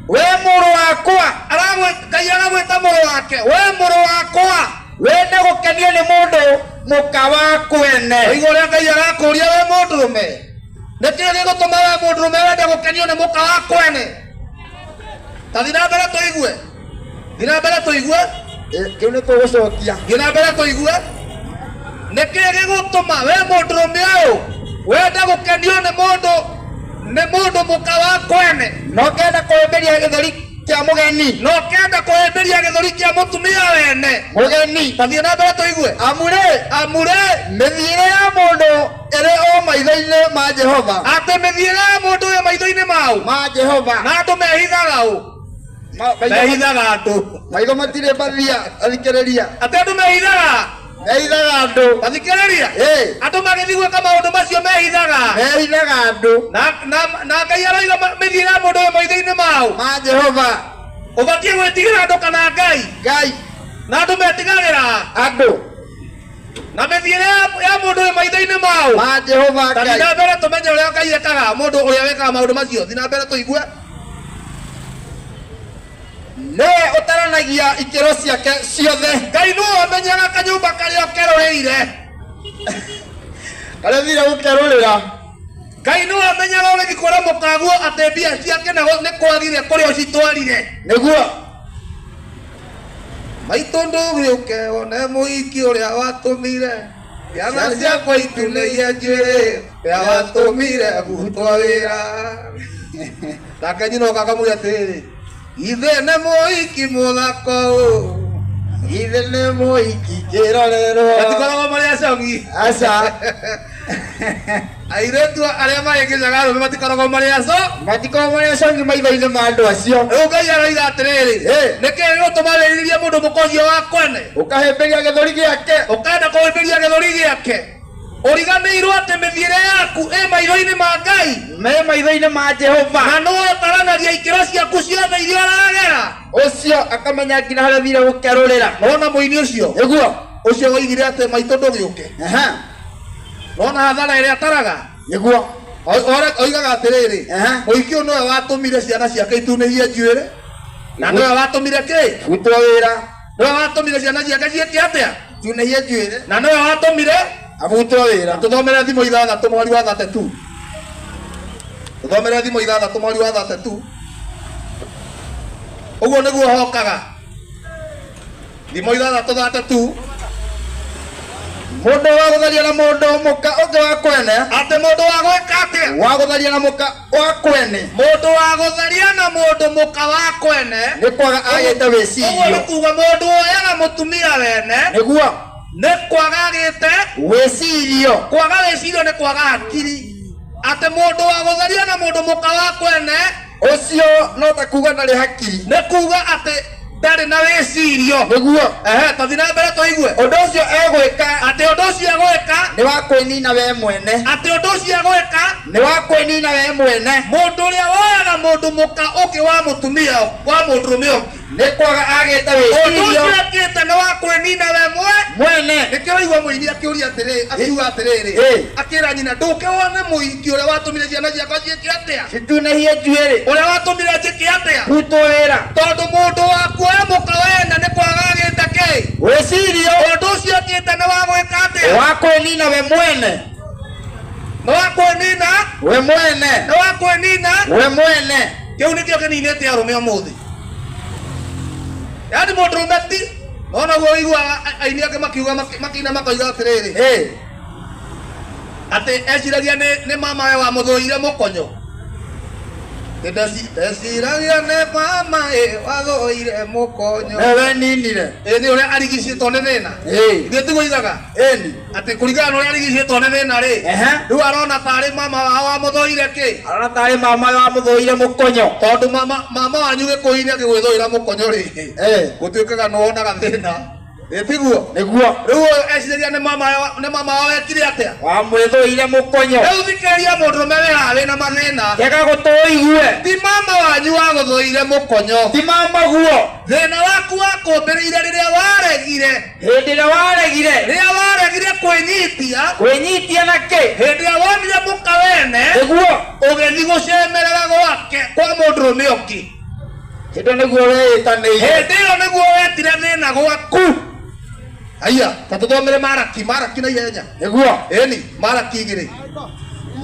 we mũrũ wakwa? Ngai aragwĩta mũrũ wake, we mũrũ wakwa. Wende gũkenio nĩ mũndũ mũka wa kwene. Ũigua ũrĩa Ngai arakũria we mũndũrũme? Nĩkĩĩ gĩgũtũma we mũndũrũme wende gũkenio nĩ mũka wa kwene? Ta thiĩ na mbere tũigue. Thiĩ na mbere tũigue. Kĩu nĩ tũgũcokia. Thiĩ na mbere tũigue. Nĩkĩĩ gĩgũtũma we mũndũrũme ũyũ wende gũkenio nĩ mũndũ nĩ mũndũ mũka wa kwene? Na ũkenda kũhĩmbĩria gĩthũri kĩa mũgeni. Na ũkenda kũhĩmbĩria gĩthũri kĩa mũtumia wene. Mũgeni. Ta thiĩ na mbere tũigue. Amu rĩ, Amu rĩ, mĩthiĩre ya mũndũ ĩrĩ o maitho-inĩ ma Jehova. Atĩ mĩthiĩre ya mũndũ ĩ maitho-inĩ mau. Ma Jehova. Na andũ mehithaga ũ? Mehithaga andũ. Maitho matirĩ mbathia, athikĩrĩria. Atĩ andũ mehithaga. Mehithaga andũ. Athikĩrĩria. Andũ magĩthiĩ gwĩka maũndũ macio mehithaga. Mehithaga andũ. Na Ngai aroiga mĩthiĩre ya mũndũ ĩ maitho-inĩ mau. Ma Jehova. Ũbatiĩ gwĩtigĩra andũ kana Ngai? Ngai. Na andũ metigagĩra? Andũ. Na mĩthiĩre ya mũndũ ĩ maitho-inĩ mau. Ma Jehova Ta Ngai. thiĩ na mbere tũmenye ũrĩa Ngai ekaga mũndũ ũrĩa wĩkaga maũndũ macio. Thiĩ na mbere tũigue. Nĩwe ũtaranagia ikĩro ciake ciothe. Ngai nĩwe ũmenyaga kanyũmba karĩa ũkerũrĩire. Karĩa ũthire gũkerũrĩra. Ngai nĩwe ũmenyaga ũgĩthiĩ kwĩra mũkaguo atĩ mbia ciake na nĩ kwagire kũrĩa ũcitwarire. Nĩguo. Maitũ ndũgĩũke one mũhiki ũrĩa watũmire ciana ciakwa itunĩie njuĩrĩ ũrĩa watũmire butwo wĩra. Nake nyina oka akamwĩra atĩrĩrĩ, ithe nĩ mũhiki mũthaka ũũ. Ithe nĩ mũhiki kĩrorerwo. Matikoragwo marĩ acongi. Aca. Airĩtu arĩa mahĩngĩcaga arũme matikoragwo marĩ aco. Matikoragwo marĩ acongi maitho-inĩ ma andũ acio. Rĩu Ngai aroiga atĩrĩrĩ, nĩkĩĩ gĩgũtũma wĩrirĩrie mũndũ mũka ũcio wa kwene? Ũkahĩmbĩria gĩthũri gĩake. Ũkenda kũhĩmbĩria gĩthũri gĩake. Ũriganĩirwo atĩ mĩthiĩre yaku ĩ maitho-inĩ ma Ngai. Me maitho-inĩ ma Jehova. Na nĩwe ũtaranagia ikĩro ciaku ciothe iria ũragera. Ũcio akamenya nginya harĩa ũthire gũkerũrĩra. Nĩwona mũini ũcio? Nĩguo. Ũcio woigire atĩ maitũ ndũgĩũke. Nĩwona hathara ĩrĩa ataraga? Nĩguo. Oigaga atĩrĩrĩ, mũhiki ũyũ nĩwe watũmire ciana ciake itunĩhie njuĩrĩ, na nĩwe watũmire kĩ? Butwo wĩra. Nĩwe watũmire ciana ciake ciĩke atĩa? Itunĩhie njuĩrĩ. Na nĩwe watũmire abutwo wĩra. Tũthomere Thimo 6 mũhari wa 32. Tũthomere Thimo 6 mũhari wa 32. Ũguo nĩguo hokaga. Thimo 6:32. Mũndũ wa gũtharia na mũndũ mũka ũngĩ wa kwene. Atĩ mũndũ wa gwĩka atĩa? Wa gũtharia na mũka wa kwene. Mũndũ wa gũtharia na mũndũ mũka wa kwene. Nĩ kwaga agĩte wĩcirio. Ũguo nĩ kuga mũndũ woyaga mũtumia wene. Nĩguo. Nĩ kwaga agĩte Wĩcirio. Kwaga wĩcirio nĩ kwaga hakiri, atĩ mũndũ wa gũtheria na mũndũ mũka wa kwene. Ũcio no ta kuga ndarĩ hakiri. Nĩ kuga atĩ ndarĩ na wĩcirio. Nĩguo. Ehe, tũthiĩ na mbere tũigue. Ũndũ ũcio egwĩka. Atĩ ũndũ ũcio egwĩka. Nĩ wa kwĩnina we mwene. Atĩ ũndũ ũcio egwĩka. Nĩ wa kwĩnina we mwene. Mũndũ ũrĩa woyaga mũndũ mũka ũngĩ wa mũtumia wa mũndũrũme ũngĩ. Nĩ kwaga agĩte Ũndũ wĩcirio. Ũcio ekĩte nĩ wa kwĩnina we mwene. Nĩkĩo waigua mũini akĩũria atĩrĩ, akiuga atĩrĩrĩ, akĩra nyina, ndũke wone mũhiki ũrĩa watũmire ciana ciakwa ciĩke atĩa? Citunĩhie njuĩrĩ. Ũrĩa watũmire njĩke atĩa? Rutwo wĩra. Tondũ mũndũ wa kuoya mũka wene nĩ kwaga agĩte kĩ? Wĩcirio. Ũndũ ũcio ekĩte nĩ wa gwĩka atĩa? Wa kwĩnina we mwene. Nĩ wa kwĩnina we mwene. Nĩ wa kwĩnina we mwene. Kĩu nĩkĩo kĩninĩte arũme ũmũthĩ. Yaani mũndũrũme ti nona guo ũiguaga aini angĩ makiuga, makĩina makoiga atĩrĩrĩ, atĩ eciragia nĩ mama we wamũthũire mũkonyo. Ndeciragia nĩ mama ĩ wathũire mũkonyo. Nĩwe ninire. Ĩ nĩ ũrĩa arigicĩtwo nĩ thĩna. Ithuĩ tiguo igaga Ĩni. Atĩ kũringana na ũrĩa arigicĩtwo nĩ thĩna rĩ, rĩu arona tarĩ mama wao wamũthũire kĩ. Arona tarĩ mama wamũthũire mũkonyo. Tondũ mama wanyu gĩkũyũ-inĩ akĩgwĩthũĩra mũkonyo rĩ, gũtuĩkaga nĩ wonaga thĩna. Ĩ tiguo? Nĩguo. Rĩu ũyũ eciragia nĩ mama wao wekire atĩa? Wamwĩthũire mũkonyo. Rĩu thikĩrĩria, mũndũrũme wĩ haha wĩna mathĩna. Tega gũtũ ũigue. Ti mama wanyu wagũthũire mũkonyo. Ti mama guo. Thĩna waku wakũmbĩrĩire rĩrĩa waregire. Hĩndĩ ĩrĩa waregire. Rĩrĩa waregire kwĩnyitia. Kwĩnyitia na kĩ? Hĩndĩ ĩrĩa wonire mũka wene. Nĩguo. Ũgĩthiĩ gũcemerera gwake kwa mũndũrũme ũngĩ. Hĩndĩ ĩyo nĩguo weĩtanĩire. Hĩndĩ ĩyo nĩguo wetire thĩna gwaku. Aya, ta tũthomere Maraki, Maraki na ihenya. Nĩguo. Ĩni, Maraki 2.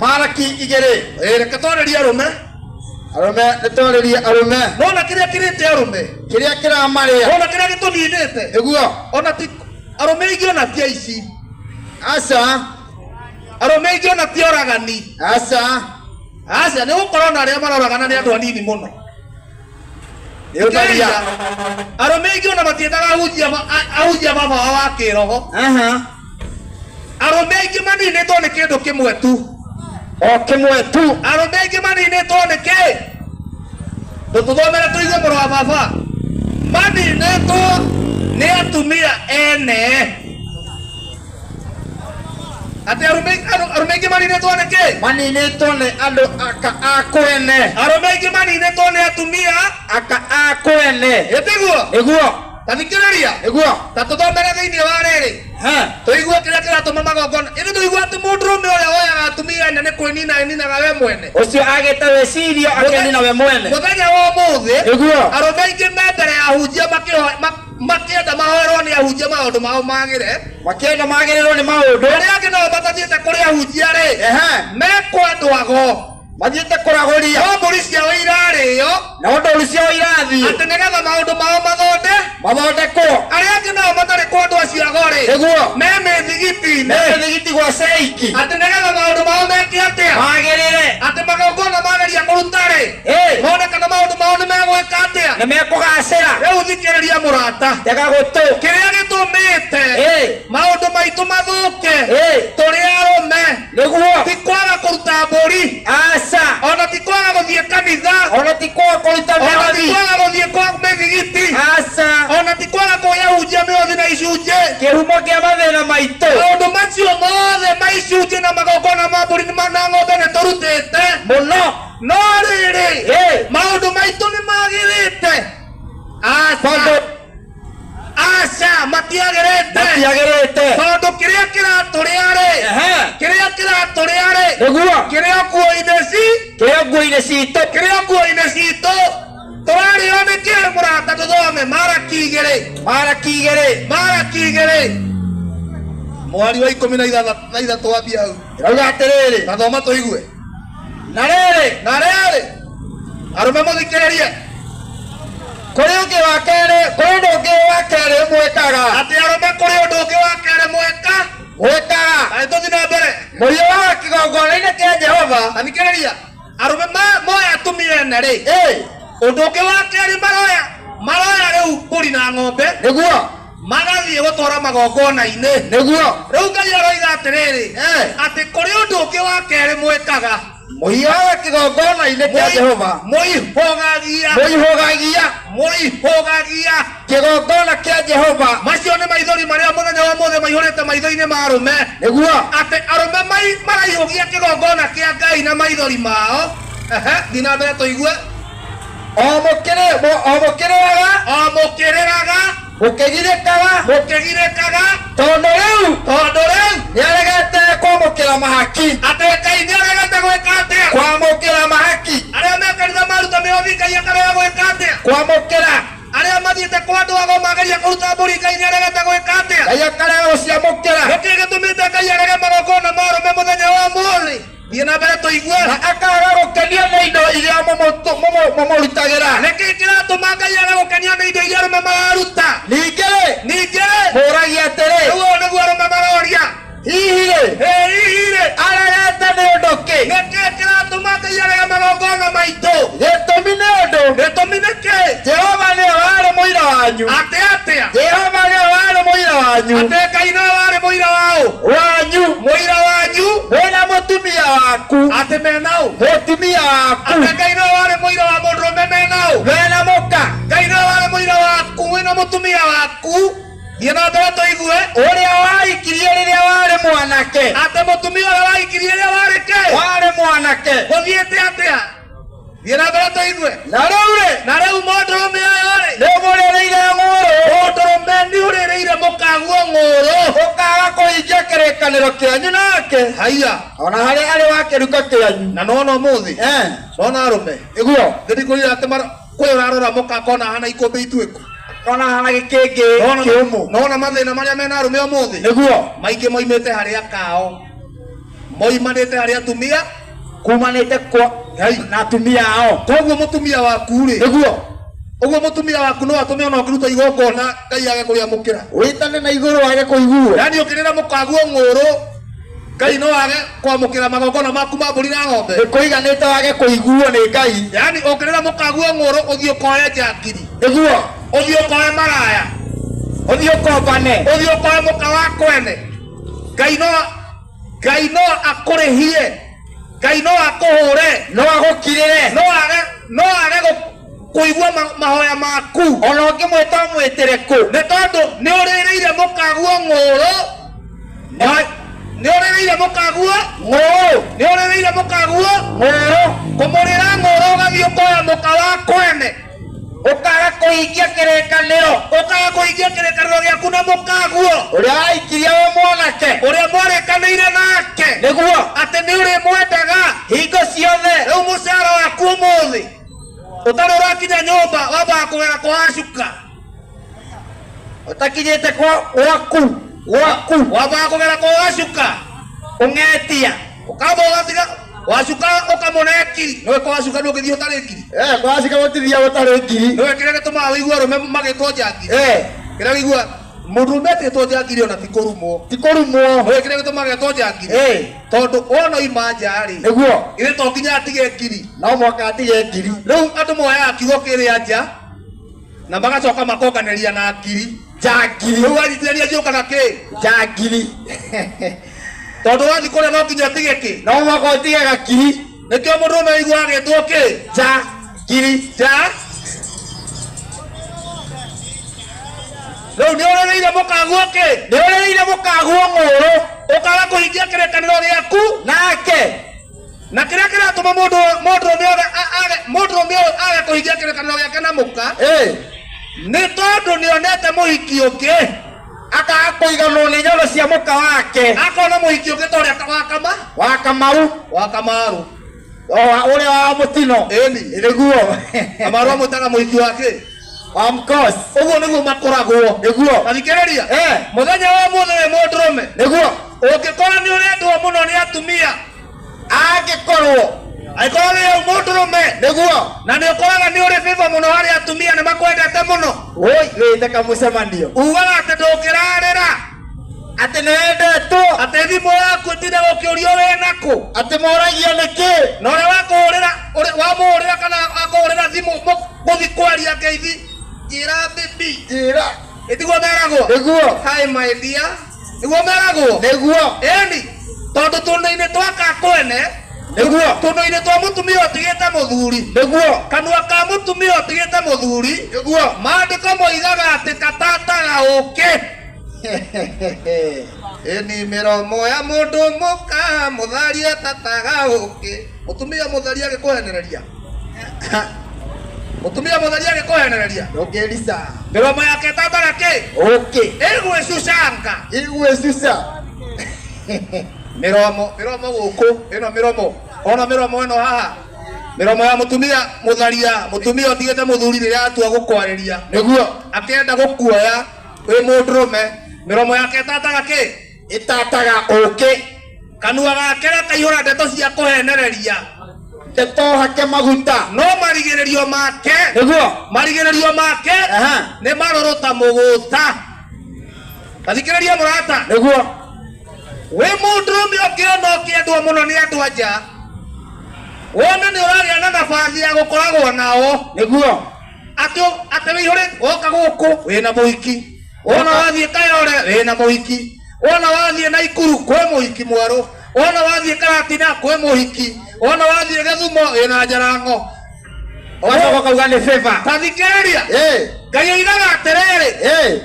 Maraki 2. Ĩ, reke twarĩrie arũme. Arũme, nĩtwarĩrie arũme. Nona kĩrĩa kĩrĩte arũme. Kĩrĩa kĩramarĩa. Nona kĩrĩa gĩtũninĩte. Nĩguo. Ona ti arũme aingĩ ona ti aici. Aca. Arũme aingĩ ona ti oragani. Aca. Aca, nĩ gũkorwo na arĩa maroragana nĩ andũ anini mũno. Nĩ ũtharia. Arũme aingĩ ona matiendaga ahunjia baba wao wa kĩroho. Arũme aingĩ maninĩtwo nĩ kĩndũ kĩmwe tu. O kĩmwe tu. Arũme aingĩ maninĩtwo nĩ kĩ? Tũtũthomere tũigue, mũrũ wa baba. Maninĩtwo nĩ atumia ene. Atĩ arũme aingĩ maninĩtwo nĩ kĩ? Maninĩtwo nĩ andũ aka a kwene. Arũme aingĩ maninĩtwo nĩ atumia aka a kwene. Ĩtiguo? Nĩguo. Ta thikĩrĩria. Nĩguo. Ta tũthomere thĩinĩ wa rĩrĩ, tũigue kĩrĩa kĩratũma magongona. Ithuĩ tũigue atĩ mũndũrũme ũrĩa woyaga atumia ene nĩ kwĩnina eninaga we mwene. Ũcio agĩte wĩcirio akenina we mwene. Mũthenya wa ũmũthĩ, Nĩguo. arũme aingĩ me mbere ya ahunjia makĩenda mahoerwo nĩ ahunjia maũndũ mao magĩre. Makĩenda magĩrĩrwo nĩ maũndũ. Arĩa angĩ nao matathiĩte kũrĩ ahunjia rĩ, mekwandwagwo. Mathiĩte kũragũria. No mbũri ciao irarĩo. Na ndũru ciao irathiĩ. Atĩ nĩgetha maũndũ mao mathondekwo. Arĩa angĩ nao matarĩ kwa andũ acio ago rĩ, Nĩguo. me mĩthigiti-inĩ. Me mĩthigiti gwa ceiki. Atĩ nĩgetha maũndũ mao meke atĩa? Magĩrĩre. Atĩ magongona mageria kũruta rĩ, mone kana maũndũ mao nĩ megwĩka atĩa? Nĩ mekũgacĩra. Rĩu thikĩrĩria, mũrata. Tega gũtũ. Kĩrĩa gĩtũmĩte maũndũ maitũ mathũke tũrĩ arũme Nĩguo. ti kwaga kũruta mbũri. Aca. Ona ti kwaga gũthiĩ kanitha. Ona ti kwaga kũruta Ona ti mĩhothi. kwaga gũthiĩ kwa mĩthigiti. Aca. Ona ti kwaga kwĩyahunjia mĩhothi na icunjĩ. Kĩhumo kĩa mathĩna maitũ. Maũndũ macio mothe ma icunjĩ na magongona ma mbũri na ng'ombe nĩ tũrutĩte mũno. No rĩrĩ, maũndũ maitũ nĩ magĩrĩte? Aca. Tondũ Aca, matiagĩrĩte. Matiagĩrĩte. Tondũ kĩrĩa kĩratũrĩa rĩ, kĩrĩa kĩratũrĩa rĩ, Nĩguo. kĩrĩa nguo-inĩ kĩrĩa nguo-inĩ citũ. Kĩrĩa nguo-inĩ citũ. Tũrarĩo nĩ kĩ, mũrata? Tũthome Maraki 2. Maraki 2. Maraki 2, mwari wa 13 wambia hau. Ĩrauga atĩrĩrĩ. Tathoma tũigue. Na rĩrĩ. Na rĩrĩ, arũme mũthikĩrĩrie. Kũrĩ ũngĩ wa kerĩ, kũrĩ ũndũ ũngĩ wa kerĩ mwĩkaga. Atĩ arũme, kũrĩ ũndũ ũngĩ wa kerĩ mweka. Mwĩkaga. Na tũthiĩ na mbere. Mũhiũhaga kĩgongona-inĩ kĩa Jehova. Tathikĩrĩria, arũme moya atumia ene rĩ, ũndũ ũngĩ wa kerĩ maroya rĩu mbũri na ng'ombe. Nĩguo. Magathiĩ gũtwara magongona-inĩ. Nĩguo. Rĩu Ngai aroiga atĩrĩrĩ, Eh. atĩ kũrĩ ũndũ ũngĩ wa kerĩ mwĩkaga. Mũhiũhaga kĩgongona-inĩ kĩa Jehova. Mũihũgagia. Mũihũgagia. Mũihũgagia kĩgongona kĩa Jehova. Macio nĩ maithori marĩa mũthenya wa ũmũthĩ maihũrĩte maitho-inĩ ma arũme. Nĩguo. Atĩ arũme maraihũgia kĩgongona kĩa Ngai na maithori mao. Ehe, thiĩ na mbere tũigue. O mũkĩrĩraga. O mũkĩrĩraga. Mũkĩgirĩkaga. Mũkĩgirĩkaga. Tondũ rĩu. Tondũ rĩu. Nĩaregete kwamũkĩra mahaki. Atĩ Ngai nĩaregete gwĩka atĩa? Kwamũkĩra mahaki. Arĩa me kanitha maruta mĩhothi Ngai akarega gwĩka atĩa? Kwamũkĩra. Arĩa mathiĩte kwa andũ ago mageria kũruta mbũri Ngai nĩaregete gwĩka atĩa? Ngai akarega gũciamũkĩra. Nĩkĩ gĩtũmĩte Ngai arege magongona ma arũme mũthenya wa ũmũthĩ? Thiĩ na mbere tũigue. Na akaga gũkenio nĩ indo iria mũmũrutagĩra. Nĩkĩ kĩratũma Ngai age gũkenio nĩ indo iria arũme mararuta? Ningĩ-rĩ. Ningĩ-rĩ. Mũũragia atĩrĩ. Rĩu ũũ nĩguo arũme maroria. Hihi-rĩ. Hihi-rĩ. Aregete nĩ ũndũ kĩ? Nĩkĩ kĩratũma Ngai arege magongona maitũ? Gĩtũmi nĩ ũndũ. Gĩtũmi nĩ kĩ? Jehova nĩwe warĩ mũira wanyu. Atĩ atĩa? Jehova nĩwe warĩ mũira wanyu. Atĩ Ngai nĩwe warĩ mũira waũ? Wanyu. Mũira wanyu. Mwĩna mũtumia waku. Atĩ mena ũ? Mũtumia waku. Atĩ Ngai nĩwe warĩ mũira wa mũndũrũme mena ũ? Mena mũka. Ngai nĩwe warĩ mũira waku wĩna mũtumia waku. Thiĩ na mbere tũigue. Ũrĩa wahikirie rĩrĩa warĩ mwanake. Atĩ mũtumia ũrĩa wahikirie rĩrĩa warĩ kĩ? Warĩ mwanake. Gũthiĩte atĩa? Thiĩ na mbere tũigue. Na rĩu-rĩ. Na rĩu mũndũrũme ũyũ-rĩ. Nĩũmũrĩrĩire ng'ũũrũ. Mũndũrũme nĩũrĩrĩire mũkaguo ng'ũũrũ. Ũkaaga kũhingia kĩrĩkanĩro kĩanyu nake. Haiya. O na harĩa arĩ wa kĩruka kĩanyu. Na nĩwona ũmũthĩ. Nĩwona arũme. Nĩguo. Nĩndikũrire atĩ kwĩ ũrarora mũka akona hana ikũmbĩ ituĩku. Akona hana gĩkĩngĩ kĩũmũ. Nĩwona mathĩna marĩa mena arũme ũmũthĩ. Nĩguo. Maingĩ moimĩte harĩ akao. Moimanĩte harĩ atumia. Kumanĩte kwa na atumia ao. Koguo mũtumia waku rĩ. Nĩguo. Ũguo mũtumia waku no atũme ona ũkĩruta igongona Ngai age kũrĩamũkĩra. Wĩtane na igũrũ age kũiguo. Yaani ũkĩrĩra mũkaguo ng'ũrũ Ngai no age kwamũkĩra magongona maku ma mbũri na ng'ombe. Nĩkũiganĩte wage kũiguo nĩ Ngai. Yaani ũkĩrĩra mũkaguo ng'ũrũ ũthiĩ ũkoe njangiri. Nĩguo. Ũthiĩ ũkoe maraya. Ũthiĩ ũkombane. Ũthiĩ ũkoe mũka wa kwene. Ngai no Ngai no akũrĩhie. Ngai no akũhũre. No agũkirĩre. No age no age kũigua mahoya maku. Ona ũngĩmwĩta ũmwĩtĩre kũ. Nĩ tondũ nĩ ũrĩrĩire mũkaguo ng'ũrũ. Nĩ ũrĩrĩire mũkaguo ng'ũrũ. Nĩ ũrĩrĩire mũkaguo ng'ũrũ. Kũmũrĩra ng'ũrũ ũgathiĩ ũkoya mũka wa kwene. Ũkaga kũhingia kĩrĩkanĩro. Ũkaga kũhingia kĩrĩkanĩro gĩaku na mũkaguo. Ũrĩa wahikirie wĩ mwanake. Ũrĩa mwarĩkanĩire nake. Nĩguo. Atĩ nĩ ũrĩmwendaga. Hingo ciothe. Rĩu mũcara waku ũmũthĩ ũtarĩ ũrakinya nyũmba wambaga kũgera kwa Acuka. Ũtakinyĩte kwa gwaku gwaku. Wambaga kũgera kwa Acuka. Ũng'etia. Ũkamba ũgatiga Wacuka ũkamũne ngiri. Nĩwe kwa Wacuka ndũngĩthiĩ ũtarĩ ngiri. Kwa Wacuka gũtithiagwo ũtarĩ ngiri. Nĩwe kĩrĩa gĩtũmaga ũigue arũme magĩtwo njangiri. Kĩrĩa ũigua mũndũrũme etĩtwo njangiri ona ti kũrumwo. Ti kũrumwo. Nĩwe kĩrĩa gĩtũmaga etwo njangiri. Tondũ wona oima nja rĩ. Nĩguo. Githĩ to nginya atige ngiri. No mũhaka atige ngiri. Rĩu andũ moyaga kiugo kĩrĩa nja na magacoka makonganĩria na ngiri. Njangiri. Rĩu wanyitithania njiũkaga kĩ? Njangiri. Tondũ wathiĩ kũrĩa no nginya ũtige kĩ? No mũhaka ũtige gakiri. Nĩkĩo mũndũrũme aiguaga agĩtwo kĩ? Njangiri. Nja. Rĩu nĩ ũrĩrĩire mũkaguo kĩ? Nĩ ũrĩrĩire mũkaguo ng'ũrũ. Ũkaga kũhingia kĩrĩkanĩro gĩaku nake. Na kĩrĩa kĩratũma mũndũ mũndũrũme age mũndũrũme ũyũ age kũhingia kĩrĩkanĩro gĩake na mũka nĩ tondũ nĩonete mũhiki ũngĩ. Akaga kũiganwo nĩ nyono cia mũka wake. Akona mũhiki ũngĩ ta ũrĩa wa kama wa Kamaru. Wa Kamaru. Ũrĩa wa mũtino. Ĩni. Nĩguo. Kamaru amwĩtaga mũhiki wake. Wa mkosi. Ũguo nĩguo makoragwo. Nĩguo. Tathikĩrĩria. Mũthenya wa ũmũthĩ wĩ mũndũrũme. Nĩguo. Ũngĩkora nĩ ũrendwo mũno nĩ atumia. Angĩkorwo. Angĩkorwo wĩ mũndũrũme. Nĩguo. Na nĩ ũkoraga nĩ ũrĩ favor mũno harĩ atumia nĩ makwendete mũno. Woi, wĩte kamũcemanio. Ugaga atĩ ndũngĩrarĩra. Atĩ nĩ wendetwo. Atĩ thimũ yaku ĩtindaga ũkĩũrio wĩ nakũ. Atĩ moragio nĩkĩ. Na ũrĩa wakũhũrĩra, wamũhũrĩra kana akũhũrĩra thimũ gũthiĩ kwaria ngeithi. Njĩra baby. Njĩra. Ĩtiguo meragwo. Meragwo? Nĩguo. Hi my dear, nĩguo meragwo? Nĩguo. Ĩni, tondũ tũnua-inĩ twa kakwene, Nĩguo. tũnua-inĩ twa mũtumia ũtigĩte mũthuri, Nĩguo. Kanua ka mũtumia ũtigĩte mũthuri, Nĩguo. Maandĩko moigaga atĩ katataga ũkĩ. Ĩni, mĩromo ya mũndũ mũka mũtharia tataga ũkĩ. Mũtumia mũtharia agĩkũhenereria, mũtumia mũtharia agĩkũhenereria, Ndũngĩrica. Mĩromo yake ĩtataga kĩ? Ũkĩ. Ĩgwĩcucanga. Igwĩcuca. Mĩromo gũkũ ĩno, mĩromo ona mĩromo ĩno haha, mĩromo ya mũtumia mũtharia, mũtumia ũtigĩte mũthuri, rĩrĩa atua gũkwarĩria, Nĩguo. Akĩenda gũkuoya wĩ mũndũrũme, mĩromo yake ĩtataga kĩ? Ĩtataga ũkĩ. Kanua gake gakaihũra ndeto cia kũhenereria, ndeto hake maguta, no marigĩrĩrio make, Nĩguo. Marigĩrĩrio make nĩ marũrũ ta mũgũta. Tathikĩrĩria mũrata. Nĩguo. Wĩ mũndũrũme ũngĩona ũkĩendwo mũno nĩ andũ anja, wone nĩ ũragĩa na nabathi ya gũkoragwo nao, Nĩguo. Atĩ wĩihũrĩ woka gũkũ wĩna mũhiki, wona wathiĩ Kayore wĩna mũhiki, wona wathiĩ Naikuru kwĩ mũhiki mwerũ, wona wathiĩ Karatina kwĩ mũhiki, wona wathiĩ Gĩthumo wĩna njarango. Ũgacoka ũkauga nĩ favor. Tathikĩrĩria. Ĩ. Ngai oigaga atĩrĩrĩ, Ĩ.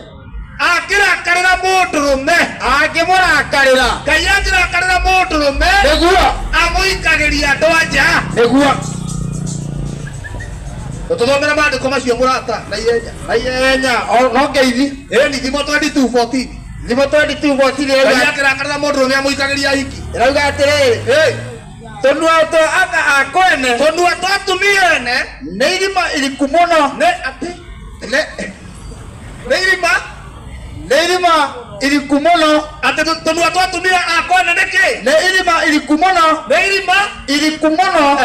Angĩrakarĩra mũndũrũme, Angĩmũrakarĩra, Ngai angĩrakarĩra mũndũrũme, Nĩguo. Amũikagĩria andũ anja. Nĩguo. Tũthomere maandĩko macio mũrata na ihenya. Na ihenya o no ngeithi. Ĩni, Thimo 22:14. Thimo 22:14. Ngai Ĩrauga, angĩrakarĩra mũndũrũme amũikagĩria hiki. Ĩrauga atĩrĩrĩ, Ĩ. Tũnua twa aka a kwene Tũnua twa atumia ene nĩ irima iriku mũno. Nĩ atĩ nĩ irima Nĩ irima iriku mũno. Atĩ tũnua twa atumia a kwene nĩ kĩ? Nĩ irima iriku mũno. Nĩ irima iriku mũno.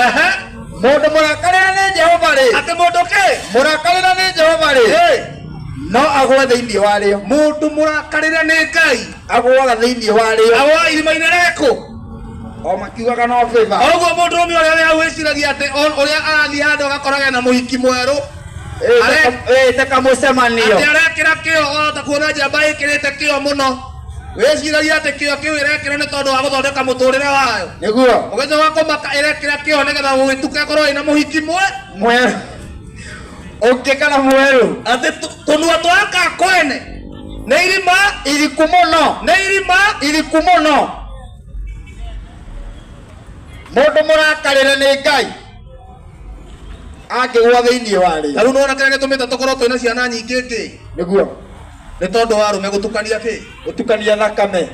Mũndũ mũrakarĩra nĩ Jehova rĩ, Atĩ mũndũ kĩ? Mũrakarĩra nĩ Jehova rĩ, Ĩ. No agwe thĩinĩ warĩo. Mũndũ mũrakarĩre nĩ Ngai agũaga thĩinĩ warĩo. Agũaga irima-inĩ rĩkũ? O makiugaga no favor. Ũguo mũndũrũme ũrĩa wĩ hau wĩciragia atĩ ũrĩa arathiĩ handũ agakoraga na mũhiki mwerũ, Ĩte kamũcemanio, atĩ arekĩra kĩo wahota kuona njamba ĩkĩrĩte kĩo mũno, wĩciragia atĩ kĩo kĩu ĩrekĩra nĩ tondũ wa gũthondeka mũtũrĩre wayo. Nĩguo. Ũgĩcoka kũmaka ĩrekĩra kĩo nĩgetha gũgĩtuka ĩkorwo ĩna mũhiki mwe mwerũ ũngĩ kana mwerũ. Atĩ tũnua twa aka kwene nĩ irima iriku mũno. Nĩ irima iriku mũno. Mũndũ mũrakarĩre nĩ Ngai angĩgwa thĩinĩ warĩo. Ta rĩu nĩwona kĩrĩa gĩtũmĩte tũkorwo twĩna ciana nyingĩ ngĩ? Nĩguo. Nĩ tondũ wa arũme gũtukania kĩ? Gũtukania thakame.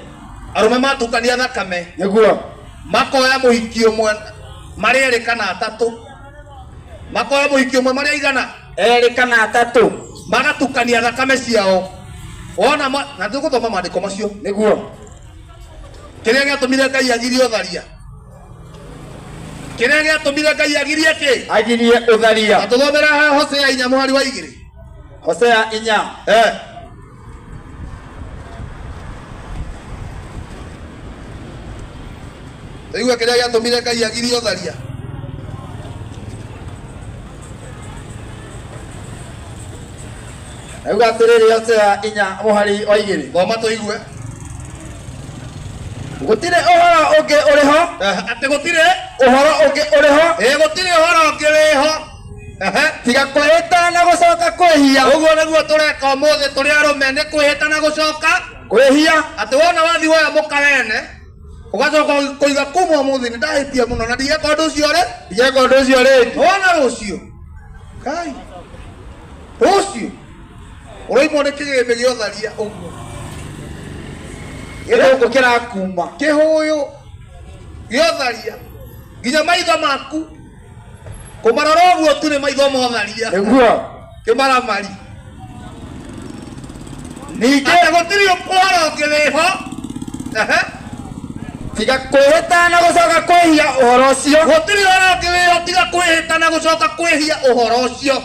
Arũme matukania thakame, Nĩguo. Makoya mũhiki ũmwe marĩ erĩ kana atatũ, makoya mũhiki ũmwe marĩ aigana? Erĩ kana atatũ. Magatukania thakame ciao wona na tũgũthoma maandĩko macio. Nĩguo. Kĩrĩa gĩatũmire Ngai agirie ũtharia, kĩrĩa gĩatũmire Ngai agirie kĩ? Agirie ũtharia. Na tũthomera Hosea 4 mũhari wa 2. Hosea 4. Eh. Tũigue kĩrĩa gĩatũmire Ngai agirie ũtharia. Auga atĩrĩrĩ, Hosea 4 mũhari wa 2. Thoma tũigue. Gũtirĩ ũhoro ũngĩ ũrĩ ho. Atĩ gũtirĩ ũhoro ũngĩ ũrĩ ho. Ĩ, gũtirĩ ũhoro ũngĩ wĩho. Tiga kwĩhĩta na gũcoka kwĩhia. Ũguo nĩguo tũreka ũmũthĩ tũrĩ arũme, nĩ kwĩhĩta na gũcoka kwĩhia. Atĩ wona wathiĩ woya mũka wene, ũgacoka kũiga kuma ũmũthĩ nĩ ndahĩtia mũno na ndigeka ũndũ ũcio rĩ, ndigeka ũndũ ũcio rĩngĩ. Wona rũciũ kai rũciũ ũraimwo nĩ kĩgĩmbĩ gĩa ũtharia ũguo. Gĩthũngũ kĩrakuma. Kĩhũyũ gĩa ũtharia, nginya maitho maku kũmarora ũguo tu nĩ maitho ma ũtharia. Nĩguo. Kĩmaramari. Ningĩ atĩ gũtirĩ ũhoro ũngĩ wĩho. Tiga kwĩhĩta na gũcoka kwĩhia ũhoro ũcio. Gũtirĩ ũhoro ũngĩ wĩho tiga kwĩhĩta na gũcoka kwĩhia ũhoro ũcio.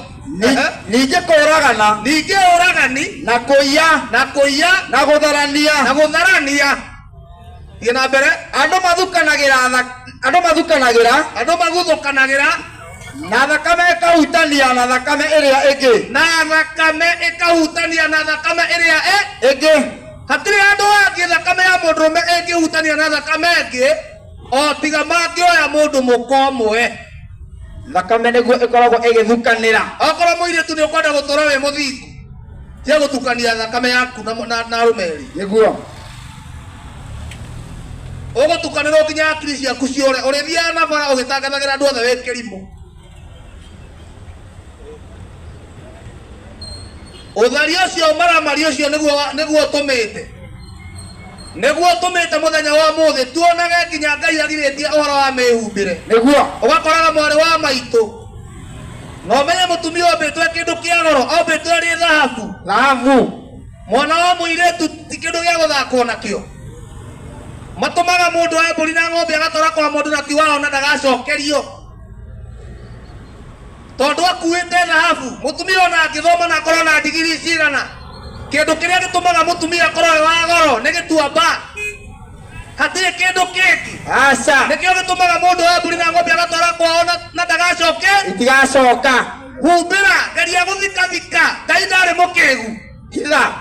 Ningĩ kũũragana, Ningĩ ũragani, na kũiya, na kũiya, na gũtharania, na gũtharania. Thiĩ na mbere. Andũ mathukanagĩra, andũ mathukanagĩra, andũ maguthũkanagĩra. Na thakame ĩkahutania na thakame ĩrĩa ĩngĩ. Na thakame ĩkahutania na thakame ĩrĩa ĩngĩ. Hatirĩ handũ hangĩ thakame ya mũndũrũme ĩngĩhutania na thakame ĩngĩ o tiga mangĩoya mũndũ mũka ũmwe. Thakame nĩguo ĩkoragwo ĩgĩthukanĩra. Okorwo mũirĩtu nĩ ũkwenda gũtũra wĩ mũthingu, tiga gũtukania thakame yaku na arũme erĩ. Nĩguo. Ũgũtukanĩrwo nginya hakiri ciaku ciũre, ũrĩthiaga na bara ũgĩtangathagĩra andũ othe wĩ kĩrimũ. Ũtharia ũcio maramari ũcio nĩguo ũtũmĩte, nĩguo ũtũmĩte mũthenya wa ũmũthĩ tuonage nginya Ngai agirĩtie ũhoro wa mĩhumbĩre. Nĩguo. Ũgakoraga mwarĩ wa maitũ na ũmenye mũtumia ombĩtwo e kĩndũ kĩa goro, ombĩtwo arĩ thahabu. Thahabu. Mwana wa mũirĩtu ti kĩndũ gĩa gũthakwo nakĩo. Matũmaga mũndũ oe mbũri na ng'ombe agatwara kwa mũndũ na ti wao na ndagacokerio. Tondũ akuĩte thahabu, mũtumia ona angĩthoma na akorwo na ndigiri cigana, kĩndũ kĩrĩa gĩtũmaga mũtumia akorwo e wa goro nĩ gĩtuamba. Hatirĩ kĩndũ kĩngĩ. Aca. Nĩkĩo gĩtũmaga mũndũ oe mbũri na ng'ombe agatwara kwao na ndagacoke. Itigacoka. Humbĩra, geria gũthikathika, Ngai ndarĩ mũkĩgu. Hitha.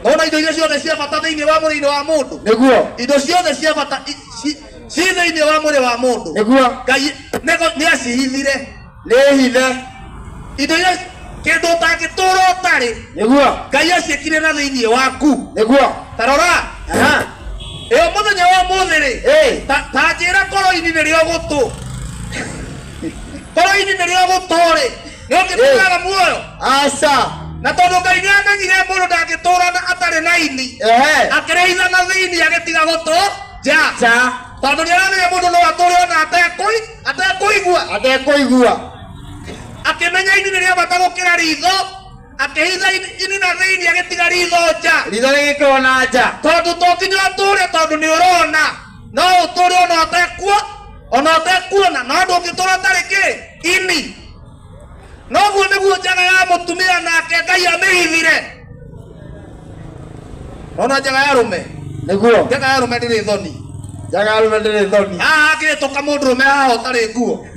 Nona indo iria ciothe cia bata thĩinĩ wa mwĩrĩ-inĩ wa mũndũ. Nĩguo. Indo ciothe cia bata ci thĩinĩ wa mwĩrĩ wa mũndũ. Nĩguo. Ngai nĩ acihithire. Nĩ hithe. Indo iria kĩndũ ũtangĩtũra ũtarĩ. Nĩguo. Ngai aciĩkire na thĩinĩ waku. Nĩguo. Ta rora. Aha. Ĩyo mũthenya wa ũmũthĩ rĩ. Ĩ. Ta njĩra koro-inĩ nĩrĩo gũtũ. Koro-inĩ nĩrĩo gũtũ rĩ. Nĩ ũngĩtũraga muoyo. Aca. Na tondũ Ngai nĩ amenyire mũndũ ndangĩtũra na atarĩ na ini. Ehe. Akĩrĩitha na thĩinĩ agĩtiga gũtũ nja. Nja. Tondũ nĩ aramenya mũndũ no atũre ona atekũigua. Atekũigua. Akĩmenya ini nĩ rĩa bata gũkĩra ritho. Akĩhitha ini na thĩinĩ agĩtiga ritho nja. Ritho rĩgĩkĩrwo na nja. Tondũ to nginya ũtũre tondũ nĩ ũrona. No ũtũre ona ũtekuo, ona ũtekuona, no ndũngĩtũra ũtarĩ kĩ? Ini. Noguo nĩguo njaga ya mũtumia nake Ngai amĩhithire. Ona njaga ya arũme. Nĩguo. Njaga ya arũme ndĩrĩ thoni. Njaga ya arũme ndĩrĩ thoni. Haha angĩhĩtũka mũndũrũme haha ũtarĩ nguo.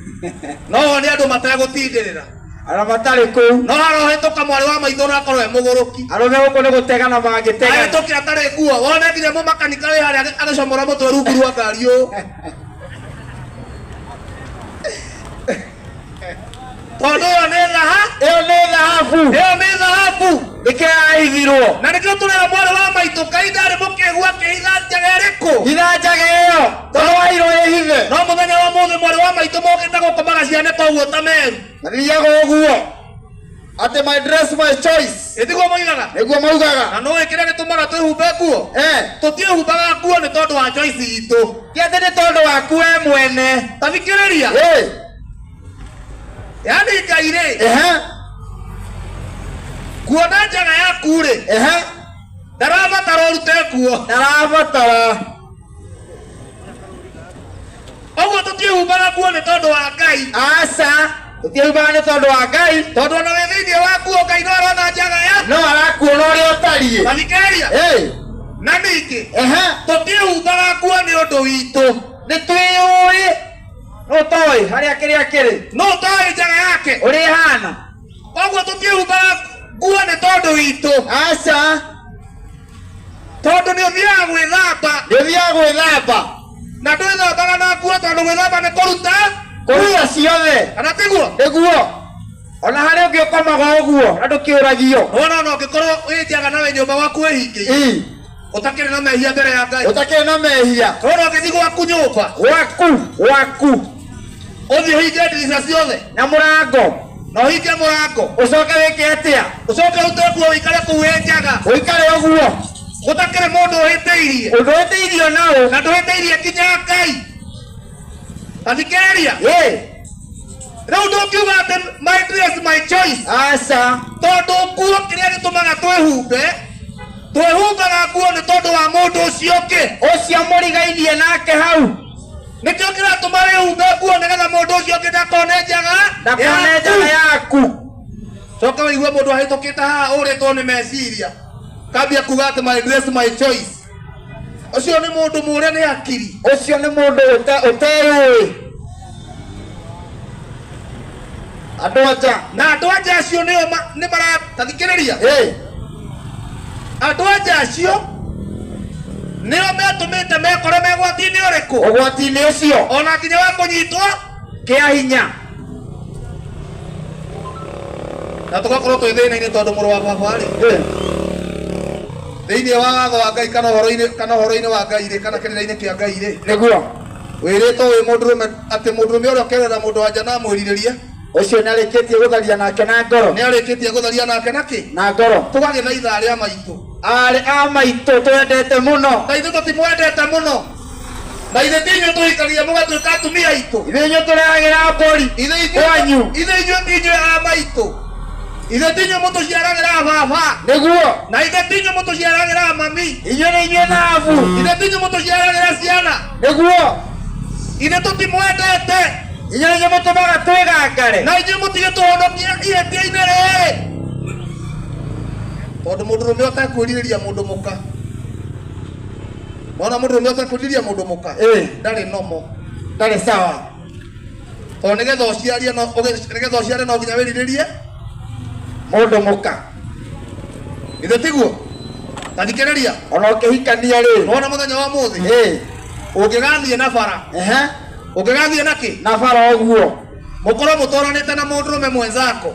No wone andũ mategũtindĩrĩra. Arĩa matarĩ kũu. No harohĩtũka mwarĩ wa maitũ na akorwo e mũgũrũki. Arũme gũkũ nĩ gũtegana mangĩtegana. Ahĩtũke atarĩ nguo. Wone nginya mũmakanika wĩ harĩa agĩcomora mũtwe rungu rwa ngari ũũ. Tondũ ĩyo nĩ thaha. Ĩyo nĩ thahabu. Ĩyo nĩ thahabu. Nĩkĩo yahithirwo. Na nĩkĩo tũrera mwarĩ wa maitũ Ngai ndarĩ mũkĩgu akĩhitha njaga ĩrĩkũ. Hitha njaga ĩyo. Tondũ wairwo ĩhithe. No mũthenya wa ũmũthĩ mwarĩ wa maitũ mokĩte gũkũ magacianĩka ũguo ta meru. Mathiaga ũguo. Atĩ my dress my choice. Ĩtiguo moigaga? Nĩguo maugaga. Na nũĩ kĩrĩa gĩtũmaga twĩhumbe nguo? Tũtiĩhumbaga nguo nĩ tondũ wa choice itũ. Ti atĩ nĩ tondũ waku we mwene. Ta thikĩrĩria. Yaani Ngai rĩ. Kuona njaga yaku rĩ. Ndarabatara ũrute nguo. Ndarabatara. Ũguo tũtiĩhumbaga nguo nĩ tondũ wa Ngai. Aca. Tũtiĩhumbaga nĩ tondũ wa Ngai. Tondũ ona wĩ thĩinĩ wa nguo Ngai no arona njaga ya. No arakuona ũrĩa ũtariĩ. Ta thikĩrĩria. Na ningĩ. Tũtiĩhumbaga nguo nĩ ũndũ witũ. Nĩ twĩyũĩ. No ũtoĩ harĩa kĩrĩa kĩrĩ. No ũtoĩ njaga yake. Ũrĩa ĩhana. Koguo tũtiĩhumbaga nguo nĩ tondũ witũ. Aca. Tondũ nĩ ũthiaga gwĩthamba. Nĩ ũthiaga gwĩthamba. Na ndwĩthambaga na nguo tondũ gwĩthamba nĩ kũruta. Kũruta ciothe. Kana tiguo? Nĩguo. Ona harĩa ũngĩ ũkomaga ũguo na ndũkĩũragio. Wona ona ũngĩkorwo wĩ njaga na wĩ nyũmba gwaku wĩhingĩire. Ũtakĩrĩ na mehia mbere ya Ngai. Ũtakĩrĩ na mehia. Wona ũngĩthiĩ gwaku nyũmba. Gwaku, gwaku. Ũthiĩ ũhinge ndirica ciothe. Na mũrango. Na ũhinge mũrango. Ũcoke wĩke atĩa? Ũcoke ũrute nguo ũikare kũu wĩ njaga. Ũikare ũguo. Gũtakĩrĩ mũndũ ũhĩtĩirie. Ũndũ ũhĩtĩirio naũ. Na ndũhĩtĩirie nginya Ngai. Ta thikĩrĩria. Rĩu ndũngiuga atĩ my dress my choice. Aca. Tondũ nguo kĩrĩa gĩtũmaga twĩhumbe, twĩhumbaga nguo nĩ tondũ wa mũndũ ũcio ũngĩ. Ũcio mũrigainie nake hau. Nĩkĩo kĩratũma wĩhumbe nguo nĩgetha mũndũ ũcio ũngĩ ndakone njaga Ndakone njaga yaku. Coka wĩigue mũndũ ahĩtũkĩte haha ũrĩtwo nĩ meciria. Kambia kuga atĩ my dress my choice. Ũcio nĩ mũndũ mũre nĩ akiri. Ũcio nĩ mũndũ ũteyũĩ. Andũ anja. Na andũ anja acio nĩo nĩ maratathikĩrĩria. Ĩĩ. Andũ anja acio nĩo metũmĩte mekore megwati-inĩ ũrĩkũ? Ũgwati-inĩ ũcio. Ona nginya wa kũnyitwo kĩa hinya. Na tũgakorwo twĩ thĩna-inĩ tondũ mũrũ wa baba rĩ, thĩinĩ wa watho wa Ngai kana ũhoro-inĩ wa Ngai rĩ, kana kĩrĩra-inĩ kĩa Ngai rĩ, nĩguo wĩrĩtwo wĩ mũndũrũme atĩ mũndũrũme ũrĩa ũkerera mũndũ wa nja na amwĩrirĩrie, ũcio nĩarĩkĩtie gũtharia nake na ngoro. Nĩarĩkĩtie gũtharia nake na kĩ? Na ngoro. Tũgagĩthaitha arĩa maitũ. Arĩ a maitũ twendete mũno. Na ithuĩ tũtimwendete mũno. Na ithuĩ ti inyuĩ tũhikagia mũgatuĩka atumia aitũ. Ithuĩ inyuĩ tũrehagĩra mbũri kwanyu. Ithuĩ inyuĩ ti inyuĩ a maitũ. Ithuĩ ti inyuĩ mũtũciaragĩra baba. Nĩguo. Na ithuĩ ti inyuĩ mũtũciaragĩra mami. Inyuĩ nĩ inyuĩ thabu. Ithuĩ ti inyuĩ mũtũciaragĩra ciana. Nĩguo. Ithuĩ tũtimwendete. Inyuĩ nĩ inyuĩ mũtũmaga twĩgangare. Na inyuĩ mũtigĩtũhonokia ihĩtia-inĩ rĩrĩ. Tondũ mũndũrũme ũtekwĩrirĩria mũndũ mũka. Wona mũndũrũme ũtekwĩrirĩria mũndũ mũka. Ndarĩ nomo. Ndarĩ sawa. Tondũ nĩgetha ũciarie no nĩgetha ũciare no nginya wĩrirĩrie mũndũ mũka. Ithe tiguo? Ta thikĩrĩria. Ona ũkĩhikania rĩ. Wona mũthenya wa ũmũthĩ. Ũngĩgathiĩ na bara. Ũngĩgathiĩ na kĩ? Na bara ũguo. Mũkorwo mũtwaranĩte na mũndũrũme mwenzako.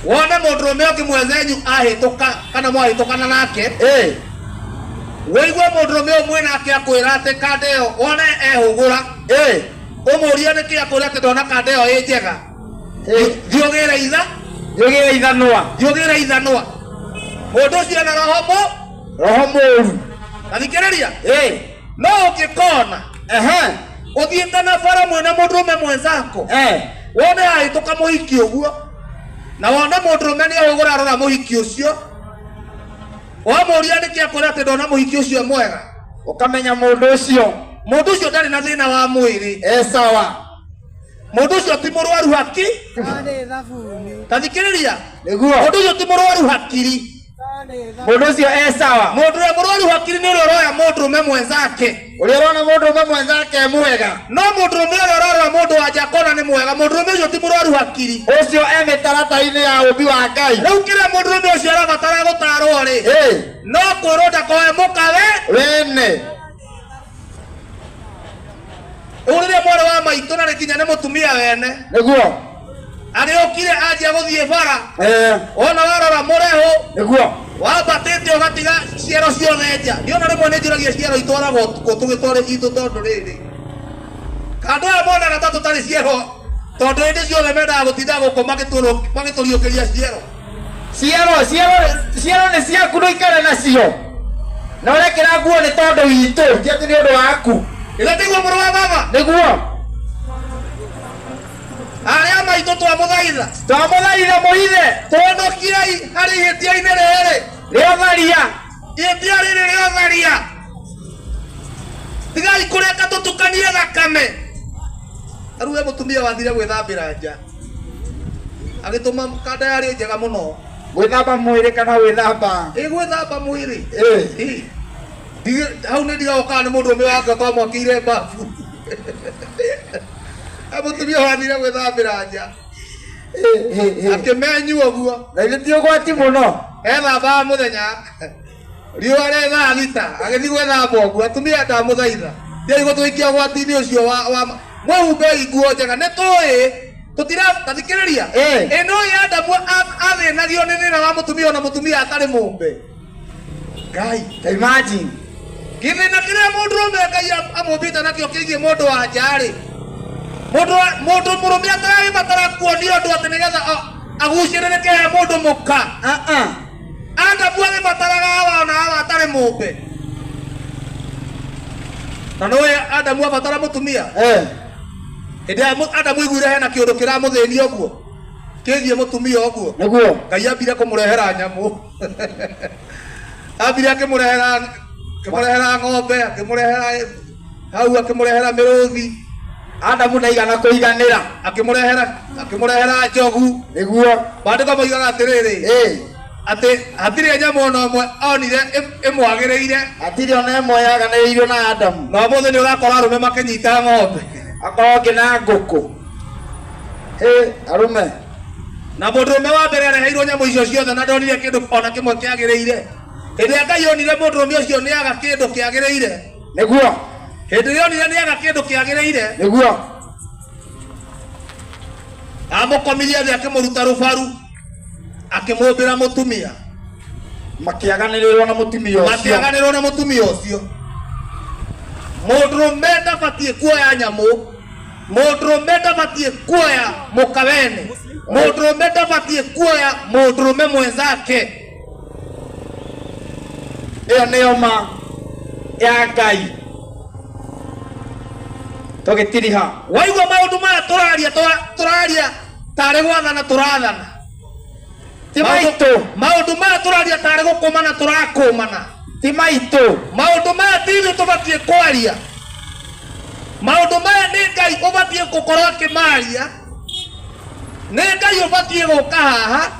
Wone mũndũrũme ũngĩ mwenzenyu ahĩtũka kana mwahĩtũkana nake. Wĩigue mũndũrũme ũyũ mwĩ nake akwĩra atĩ kanda ĩyo wone ehũgũra. Ũmũrie nĩkĩ akwĩra atĩ ndona kanda ĩyo ĩ njega. Thiĩ ũgĩre itha. Thiĩ ũgĩre ithanwa. Thiĩ ũgĩre ithanwa. Mũndũ ũcio ena roho mũ? Roho mũũru. Ta thikĩrĩria. No ũngĩkona. Ũthiĩte na bara mwĩna mũndũrũme mwenzako. Wone ahĩtũka mũhiki ũguo. Na wone mũndũrũme nĩ ahũgũra arora mũhiki ũcio. Wamũria nĩkĩ akwĩra atĩ ndona mũhiki ũcio mwega. Ũkamenya mũndũ ũcio. Mũndũ ũcio ndarĩ na thĩna wa mwĩrĩ. Sawa. Mũndũ ũcio ti mũrwaru haki. Ta thikĩrĩria. Nĩguo. Mũndũ ũcio ti mũrwaru hakiri. Mũndũ ũcio e sawa. Mũndũ ũrĩa mũrwaru hakiri nĩ ũrĩa ũroya mũndũrũme mwenzake. Ũrĩa ũrona mũndũrũme mwenzake e mwega. No mũndũrũme ũrĩa ũrarora mũndũ wa nja akona nĩ mwega, mũndũrũme ũcio ti mũrwaru hakiri. Ũcio e mĩtaratara-inĩ ya ũmbi wa Ngai. Rĩu kĩrĩa mũndũrũme ũcio arabatara gũtarwo rĩ, no kwĩrwo ndakoe mũkawe wene. Rĩu rĩrĩa mwarĩ wa maitũ na nginya nĩ mũtumia wene. Nĩguo. Agĩũkire anjia gũthiĩ bara. Wona warora mũrehũ. Nĩguo. Wambatĩte ũgatiga ciero ciothe nja. Niĩ ona rĩmwe nĩ njũragia ciero itwaragwo kũ tũgĩtware itũ tondũ rĩrĩ. Andũ aya monaga ta tũtarĩ ciero tondũ hĩndĩ ciothe mendaga gũtinda gũkũ magĩtũriũkĩria ciero. Ciero, ciero, ciero nĩ ciaku ndũikare nacio. Na ũrekĩra nguo nĩ tondũ witũ, ti atĩ nĩ ũndũ waku. Ĩga tiguo mũrũ wa baba? Nĩguo. Arĩa maitũ twamũthaitha. Twamũthaitha mũithe. Tũhonokiei harĩ ihĩtia-inĩ rĩrĩ. Rĩa ũtharia. Ihĩtia rĩrĩ rĩa ũtharia. Tigai kũreka tũtukanie thakame. Rĩu we mũtumia wathire gwĩthambĩra nja. Agĩtũma kanda yarĩ njega mũno. Gwĩthamba mwĩrĩ kana gwĩthamba? Ĩ gwĩthamba mwĩrĩ. Ĩ. Hau nĩ ndigagwo kana nĩ mũndũ ũmwe wake twamwakĩire mbabu. Mũtumia wathire gwĩthambĩra nja. Akĩmenyua ũguo. Na ithuĩ ti ũgwati mũno. Ethambaga mũthenya. Riũa rĩ thaa thita agĩthiĩ gwĩthamba ũguo. Atumia ndamũthaitha. Thiai gũtũikia ũgwati-inĩ ũcio wa mwĩhumbei nguo njega. Nĩ tũĩ tũtira tathikĩrĩria. Ĩ no ĩ Adamu athĩnagio nĩ thĩna wa mũtumia ona mũtumia atarĩ mũmbe. Ngai. Ta imagine. Gĩthĩna kĩrĩa mũndũrũme Ngai amũmbĩte nakĩo kĩgiĩ mũndũ wa nja rĩ. Mũndũ mũrũme ataragĩbatara kuonio ũndũ atĩ nĩgetha agucĩrĩrĩke he mũndũ mũka. Adamu agĩbataraga Hawa ona Hawa atarĩ mũmbe. Na nĩũĩ Adamu abatara mũtumia? Hĩndĩ ĩrĩa Adamu aiguire hena kĩũndũ kĩramũthĩnia ũguo, kĩgiĩ mũtumia ũguo. Nĩguo. Ngai ambire kũmũrehera nyamũ. Ambire akĩmũrehera ng'ombe, akĩmũrehera hau, akĩmũrehera mĩrũthi. Adamu ndaigana kũiganĩra. Akĩmũrehera njogu. Nĩguo. Maandĩko moigaga atĩrĩrĩ. Atĩ hatirĩ nyamũ ona ĩmwe onire ĩmwagĩrĩire. Hatirĩ ona ĩmwe yaganĩrĩirwo na Adamu. Na ũmũthĩ nĩ ũrakora arũme makĩnyita ng'ombe. Akorwo ũngĩ na ngũkũ. Ĩ, arũme. Na mũndũrũme wa mbere areheirwo nyamũ icio ciothe na ndonire kĩndũ ona kĩmwe kĩagĩrĩire. Hĩndĩ ĩrĩa Ngai onire mũndũrũme ũcio nĩ aga kĩndũ kĩagĩrĩire, Nĩguo. Hĩndĩ ĩrĩa onire nĩ aga kĩndũ kĩagĩrĩire, Nĩguo. Amũkomirie thĩ, akĩmũruta rũbaru, akĩmũmbĩra mũtumia. Makĩaganĩrĩrwo na mũtumia ũcio. Makĩaganĩrwo na mũtumia ũcio. Mũndũrũme ndabatiĩ kuoya nyamũ, mũndũrũme ndabatiĩ kuoya mũkawene, mũndũrũme ndabatiĩ kuoya mũndũrũme mwenzake. Ĩyo nĩyo ma ya Ngai tũgĩtiriha. Waigua maũndũ maya tũraria, tũraria tarĩ gwathana tũrathana. Ti maitũ. Maũndũ maya tũraria tarĩ gũkũmana tũrakũmana. Ti maitũ. Maũndũ maya ti ithuĩ tũbatiĩ kwaria. Maũndũ maya nĩ Ngai ũbatiĩ gũkorwo akĩmaria. Nĩ Ngai ũbatiĩ gũka haha,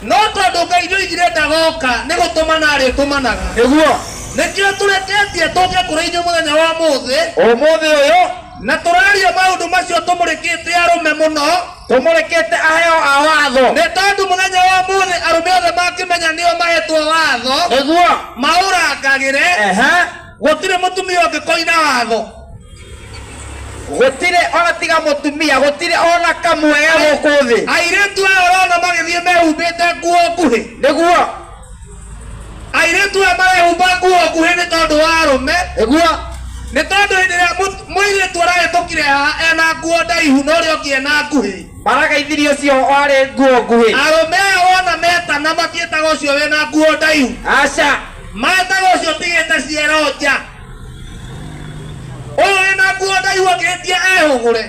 no tondũ Ngai nĩoigire ndagoka, nĩ gũtũmana arĩtũmanaga. Nĩguo. Nĩkĩo tũreketie tũke kũrĩ inyuĩ mũthenya wa ũmũthĩ. Ũmũthĩ ũyũ. Na tũraria maũndũ macio tũmũrĩkĩte arũme mũno. Tũmũrĩkĩte aheo a watho. Nĩ tondũ mũthenya wa ũmũthĩ arũme othe mangĩmenya nĩo mahetwo watho. Nĩguo. Maũrangagĩre. Ehe. Gũtirĩ mũtumia ũngĩkoina watho. Gũtirĩ ona tiga mũtumia, gũtirĩ ona kamwe ga gũkũ thĩ. Airĩtu aya ũrona magĩthiĩ mehumbĩte nguo nguhĩ. Nĩguo. Airĩtu aya marehumba nguo nguhĩ nĩ tondũ wa arũme. Nĩguo. Nĩ tondũ hĩndĩ ĩrĩa mũirĩtu arahĩtũkire haha ena nguo ndaihu na ũrĩa ũngĩ ena nguhĩ. Marageithirie ũcio warĩ nguo nguhĩ. Arũme aya wona metana matiĩtaga ũcio wĩna nguo ndaihu. Aca. Metaga ũcio ũtigĩte ciero nja. Ũyũ wĩna nguo ndaihu angĩhĩtia ehũgũre.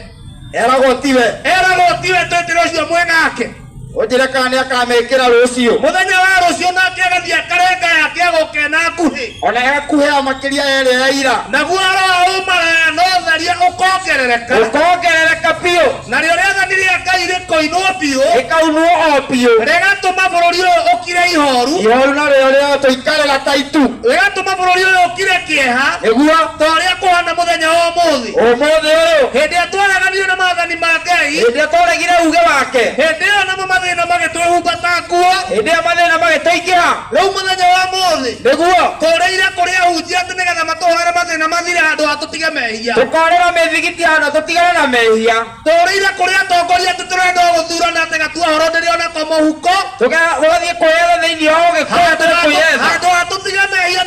Eragwo tiwe. Eragwo tiwe, twĩtĩre ũcio mwĩnake. Ũnjĩre kana nĩ akamĩkĩra rũciũ. Mũthenya wa rũciũ nake agathiĩ akarenga yake agoka ena nguhĩ. Ona ĩgakuhĩha makĩria ya ĩrĩa ya ira. Naguo ũhoro wa ũmaraya na ũtharia ũkongerereka. Ũkongerereka biũ. Narĩo rĩathani rĩa Ngai rĩkoinwo biũ. Rĩkaunwo o biũ. Rĩgatũma bũrũri ũyũ ũkire ihoru. Ihoru narĩo rĩo tũikarĩra ta itu. Rĩgatũma bũrũri ũyũ ũkire kĩeha. Nĩguo. Ta ũrĩa kũhana mũthenya wa ũmũthĩ. Ũmũthĩ ũyũ. Hĩndĩ ĩrĩa twareganire na maathani ma Ngai. Hĩndĩ ĩrĩa twaregire uge wake. Hĩndĩ ĩyo namo mathĩna magĩtwĩhumba ta nguo. Hĩndĩ ĩyo mathĩna magĩtũingĩha. Rĩu mũthenya wa ũmũthĩ. Nĩguo. Tũrĩire kũrĩ ahunjia atĩ nĩgetha matũhoere mathĩna mathire handũ ha tũtige mehia. Tũkorĩra mĩthigiti handũ tũtigane na mehia. Tũrĩire kũrĩ atongoria atĩ tũrenda o gũthurana atĩ gatua horo ndĩrĩona ko mũhuko. Tũgathiĩ kwĩyetha thĩinĩ wa Ũgĩkũyũ tũrĩ kwĩyetha. Handũ ha tũtige mehia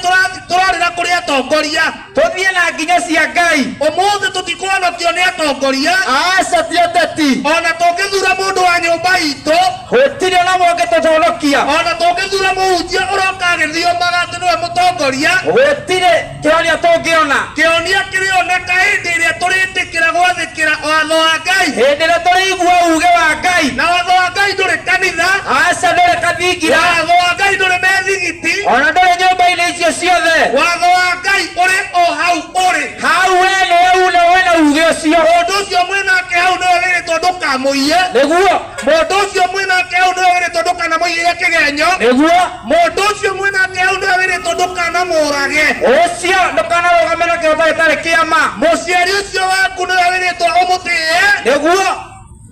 tũrarĩra kũrĩ atongoria. Tũthiĩ na nginya cia Ngai. Ũmũthĩ tũtikũhonokio nĩ atongoria. Aca, ti ateti. Ona tũngĩthura mũndũ wa nyũmba itũ. Gũtirĩ ona ũmwe ũngĩtũhonokia. Ona tũngĩthura mũhunjia ũroka agĩthiomaga atĩ nĩwe mũtongoria. Gũtirĩ kĩhonia tũngĩona. Kĩhonia kĩrĩoneka hĩndĩ ĩrĩa tũrĩtĩkĩra gwathĩkĩra watho wa Ngai. Hĩndĩ ĩrĩa tũrĩigua uge wa Ngai. Na watho wa Ngai ndũrĩ kanitha. Aca, ndũrĩ kathingira. Watho wa Ngai ndũrĩ methigiti. Ona ndũrĩ nyũmba-inĩ icio ciothe. Watho wa Ngai ũrĩ o hau ũrĩ. Hau we nĩwe una wĩna uge ũcio. Mũndũ ũcio mwĩnake hau nĩwe wĩrĩtwo ndũkamũiye. Nĩguo. Mũndũ ũcio mwĩnake hau nĩwe wĩrĩtwo ndũkanamũigĩre kĩgenyo. Nĩguo. Mũndũ ũcio mwĩnake hau nĩwe wĩrĩtwo ndũkanamũrage. Ũcio ndũkanarũgame na kĩhooto gĩtarĩ kĩa ma. Mũciari ũcio waku nĩwe wĩrĩtwo ũmũtĩĩe. Nĩguo.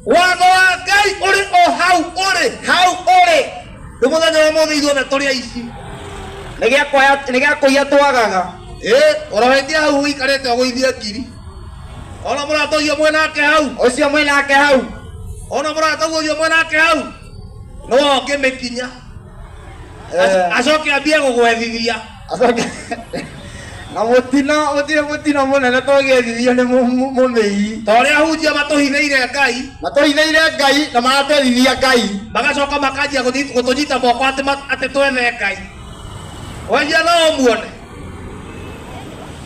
Watho wa Ngai ũrĩ o hau ũrĩ. Hau ũrĩ. Rĩu mũthenya wa ũmũthĩ ithuothe tũrĩ aici. Nĩ gĩa kũiya twagaga. Ĩ, ũroretie hau ũikarĩte ũgũithie ngiri. Ona mũrata ũcio mwĩnake hau. Ũcio mwĩnake hau. Ona mũrata ũcio mwĩnake hau. No ũngĩmĩkinya. Acoke ambie gũgwethithia. Acoke na mũtino, gũtirĩ mũtino mũnene tũngĩethithio nĩ mũmĩi. Ta ũrĩa ahunjia matũhithĩire Ngai. Matũhithĩire Ngai na maratwethithia Ngai. Magacoka makanjia gũtũnyita moko atĩ twethe Ngai. Wanjia no ũmuone.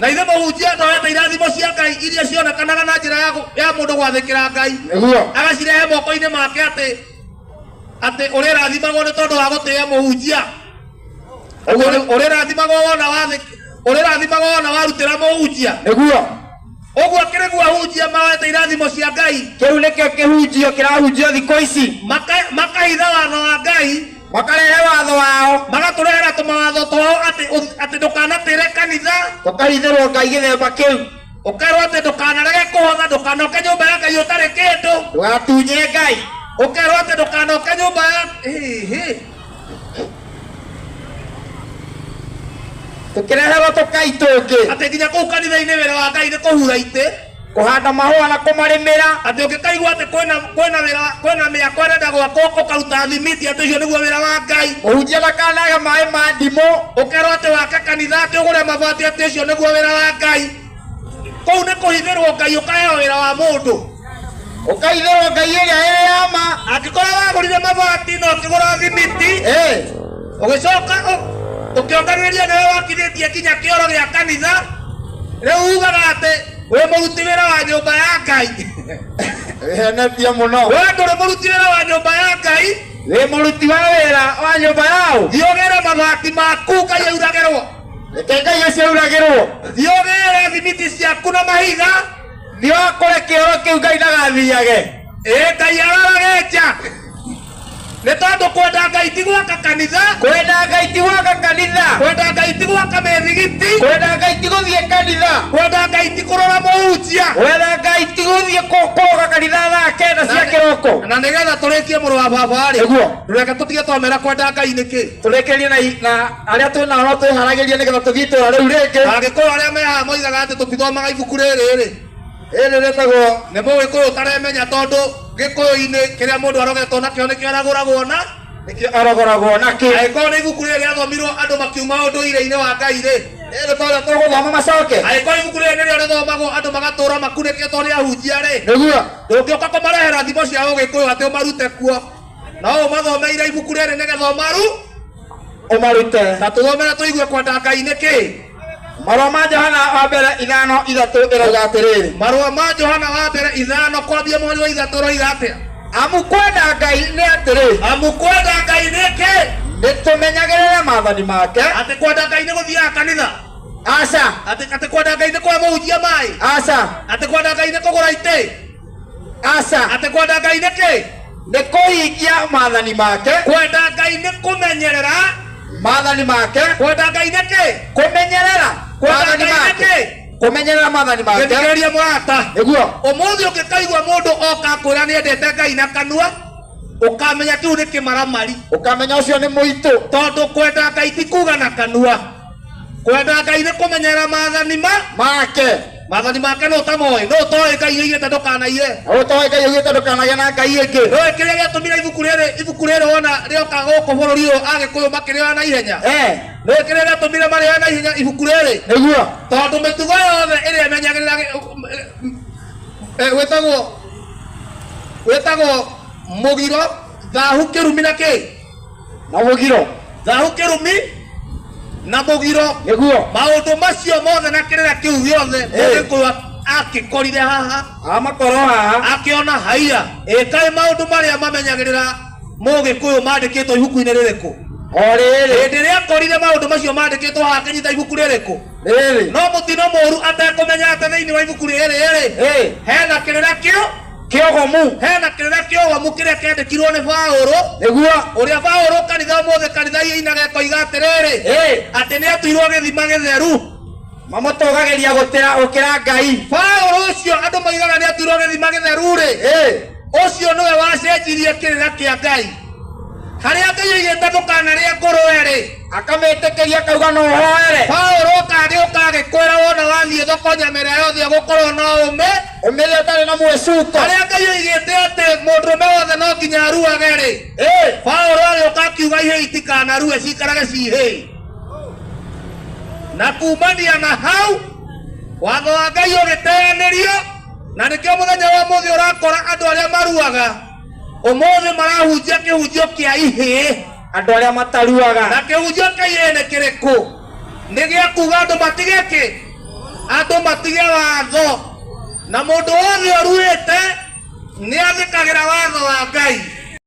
Na ithe mũhunjia ndoete irathimo cia Ngai iria cionekanaga na njĩra ya mũndũ gwathĩkĩra Ngai. Nĩguo. Agacirehe moko-inĩ make atĩ ũrĩrathimagwo nĩ tondũ wa gũtĩĩa mũhunjia. Ũrĩrathimagwo wona ũrĩrathimagwo wona warutĩra mũhunjia. Nĩguo. Ũguo akĩrĩguo ahunjia maoete irathimo cia Ngai. Kĩu nĩkĩo kĩhunjio kĩrahunjio thikũ ici. Makahitha watho wa Ngai. Makarehe watho wao. Magatũrehera tũmawatho twao atĩ ndũkanatĩre kanitha. Tũkahithĩrwo Ngai gĩthemba kĩu. Ũkerwo atĩ ndũkanarege kũhotha, ndũkanoke nyũmba ya Ngai ũtarĩ kĩndũ. Ndũgatunye Ngai. Ũkerwo atĩ ndũkanoke nyũmba ya hihi. Tũkĩreherwo tũkai tũngĩ. Atĩ nginya kũu kanitha-inĩ wĩra wa Ngai nĩ kũhura itĩ. Kũhanda mahũa na kũmarĩmĩra. Atĩ ũngĩkaigua atĩ kwĩna kwĩna wĩra kwĩna mĩako ĩrenda gwakwo ũkaruta thimiti atĩ ũcio nĩguo wĩra wa Ngai. Mũhunjia ndakanage maĩ ma ndimũ. Ũkerwo atĩ wake kanitha atĩ ũgũre mabati atĩ ũcio nĩguo wĩra wa Ngai. Kũu nĩ kũhithĩrwo Ngai ũkaheo wĩra wa mũndũ. Ũkaithĩrwo Ngai ĩrĩa ĩrĩ ya ma. Angĩkorwo wagũrire mabati na ũkĩgũra thimiti ũgĩcoka ũkĩonganĩrĩria nĩwe wakithĩtie nginya kĩoro gĩa kanitha, rĩu ugaga atĩ wĩ mũruti wĩra wa nyũmba ya Ngai. Wĩhenetie mũno. We ndũrĩ mũruti wĩra wa nyũmba ya Ngai. Wĩ mũruti wa wĩra wa nyũmba yaũ. Thiĩ ũgĩre mabati maku Ngai auragĩrwo. Reke Ngai ũcio auragĩrwo. Thiĩ ũgĩre thimiti ciaku na mahiga. Thiĩ wakũre kĩoro kĩu Ngai ndagathiage. Ĩĩ Ngai ararage nja. Nĩ tondũ kwenda Ngai ti gwaka kanitha. Kwenda Ngai ti gwaka kanitha. Kwenda Ngai ti gwaka mĩthigiti. Kwenda Ngai ti gũthiĩ kanitha. Kwenda Ngai ti kũrora mũhunjia. Kwenda Ngai ti gũthiĩ kũroga kanitha thaa 9 cia kĩroko. Na nĩgetha tũrĩkie mũrũ wa baba rĩ. Nĩguo. Reke tũtige twamera kwenda Ngai nĩkĩ. Tũrĩkĩrie na arĩa twĩ nao no twĩharagĩrie nĩgetha tũthiĩ itũũra rĩu rĩngĩ. Agĩkũyũ arĩa me haha moigaga atĩ tũtithomaga ibuku rĩrĩ rĩ. Rĩrĩ rĩtagwo nĩ mũgĩkũyũ ũtaremenya tondũ gĩkũyũ-inĩ kĩrĩa mũndũ arogetwo nakĩo nĩkĩo aragũragwo na nĩkĩo arogoragwo nakĩo. Angĩkorwo nĩ ibuku rĩrĩ rĩathomirwo andũ makiuma ũndũire-inĩ wa Ngai rĩ, Rĩrĩ tondũ tũgũthoma macoke. Angĩkorwo ibuku rĩrĩ nĩrĩo rĩthomagwo andũ magatũra makunĩkĩtwo nĩ ahunjia rĩ, Nĩguo. Ndũngĩũka kũmarehera thimo cia ũgĩkũyũ atĩ ũmarute kuo. No ũmathomeire ibuku rĩrĩ nĩgetha ũmaru ũmarute. Na tũthomere tũigue kwenda Ngai nĩ kĩĩ. Marũa ma Johana wa mbere 5:3 ĩroiga atĩrĩrĩ. Marũa ma Johana wa mbere 5 kwambia mweri wa 3 ĩroiga atĩa? Amu kwenda Ngai nĩ atĩrĩ. Amu kwenda Ngai nĩ kĩ? Nĩ tũmenyagĩrĩre maathani make. Atĩ kwenda Ngai nĩ gũthiaga kanitha? Aca. Atĩ kwenda Ngai nĩ kũhe mũhunjia maĩ? Aca. Atĩ kwenda Ngai nĩ kũgũra itĩ? Aca. Atĩ kwenda Ngai nĩ kĩ? Nĩ kũhingia maathani make. Kwenda Ngai nĩ kũmenyerera maathani make. Kwenda Ngai nĩ kĩ? Kũmenyerera Kwenda maathani Ngai nĩ make. kĩ? Kũmenyerera maathani make. Gĩthikĩrĩria mũrata. Nĩguo. Ũmũthĩ ũngĩkaigua mũndũ oka akwĩra nĩ endete Ngai na kanua, ũkamenya kĩu nĩ kĩmaramari. Ũkamenya ũcio nĩ mũitũ. Tondũ kwenda Ngai ti kuga na kanua. Kwenda Ngai nĩ kũmenyerera maathani ma make. Maathani make nũ ũtamoĩ, nũ ũtoĩ Ngai oigĩte ndũkanaiye. Nũ ũtoĩ Ngai oigĩte ndũkanagĩe na Ngai ĩngĩ. Nũĩ kĩrĩa gĩatũmire ibuku rĩrĩ, ibuku rĩrĩ wona rĩoka gũkũ bũrũri ũyũ Agĩkũyũ makĩrĩoya na ihenya? Nũĩ kĩrĩa gĩatũmire marĩoe na ihenya ibuku rĩrĩ? Nĩguo. Tondũ mĩtugo yothe ĩrĩa ĩmenyagĩrĩra wĩtagwo wĩtagwo mũgiro, thahu, kĩrumi na kĩ? Na mũgiro. Thahu, kĩrumi na mũgiro. Nĩguo. Maũndũ macio mothe na kĩrĩra kĩu gĩothe mũgĩkũyũ akĩkorire haha. Amakorwo haha. Akĩona haiya. Ĩkaĩ maũndũ marĩa mamenyagĩrĩra mũgĩkũyũ mandĩkĩtwo ibuku-inĩ rĩrĩkũ? O rĩrĩ. Hĩndĩ ĩrĩa akorire maũndũ macio mandĩkĩtwo haha akĩnyita ibuku rĩrĩkũ? Rĩrĩ. No mũtino mũũru atekũmenya atĩ thĩinĩ wa ibuku rĩrĩ rĩ, hena kĩrĩra kĩu kĩogomu. Hena kĩrĩra kĩogomu kĩrĩa kĩandĩkirwo nĩ Paũlũ. Nĩguo. Ũrĩa Paũlũ kanitha ũmũthĩ kanitha ĩinaga ĩkoiga atĩrĩrĩ, atĩ nĩ atuirwo gĩthima gĩtheru. Mamũtũgagĩria gũtĩra gũkĩra Ngai. Paũlũ ũcio andũ moigaga nĩ atuirwo gĩthima gĩtheru rĩ, ũcio nĩwe wacenjirie kĩrĩra kĩa Ngai. Harĩa Ngai oigĩte ndũkanarĩe ngũrũe rĩ, akamĩtĩkĩria akauga no ũhoere. Paũlũ ũkagĩũka agĩkwĩra wona wathiĩ thoko nyama ĩrĩa yothe ũgũkorwo no ũmĩ ũmĩrĩe ũtarĩ na mwĩcuko. Harĩa Ngai oigĩte atĩ mũndũrũme wothe no nginya aruage rĩ, Paũlũ agĩũka akiuga ihĩĩ itikanarue ciikarage ci ihĩĩ. Na kumania na hau watho wa Ngai ũgĩteanĩrio, na nĩkĩo mũthenya wa ũmũthĩ ũrakora andũ arĩa maruaga ũmũthĩ marahunjia kĩhunjio kĩa ihĩĩ. Andũ arĩa mataruaga. Na kĩhunjio kĩa ihĩĩ nĩ kĩrĩkũ? Nĩ gĩa kuga andũ matige kĩ? Andũ matige watho. Na mũndũ wothe ũruĩte nĩ athĩkagĩra watho wa Ngai.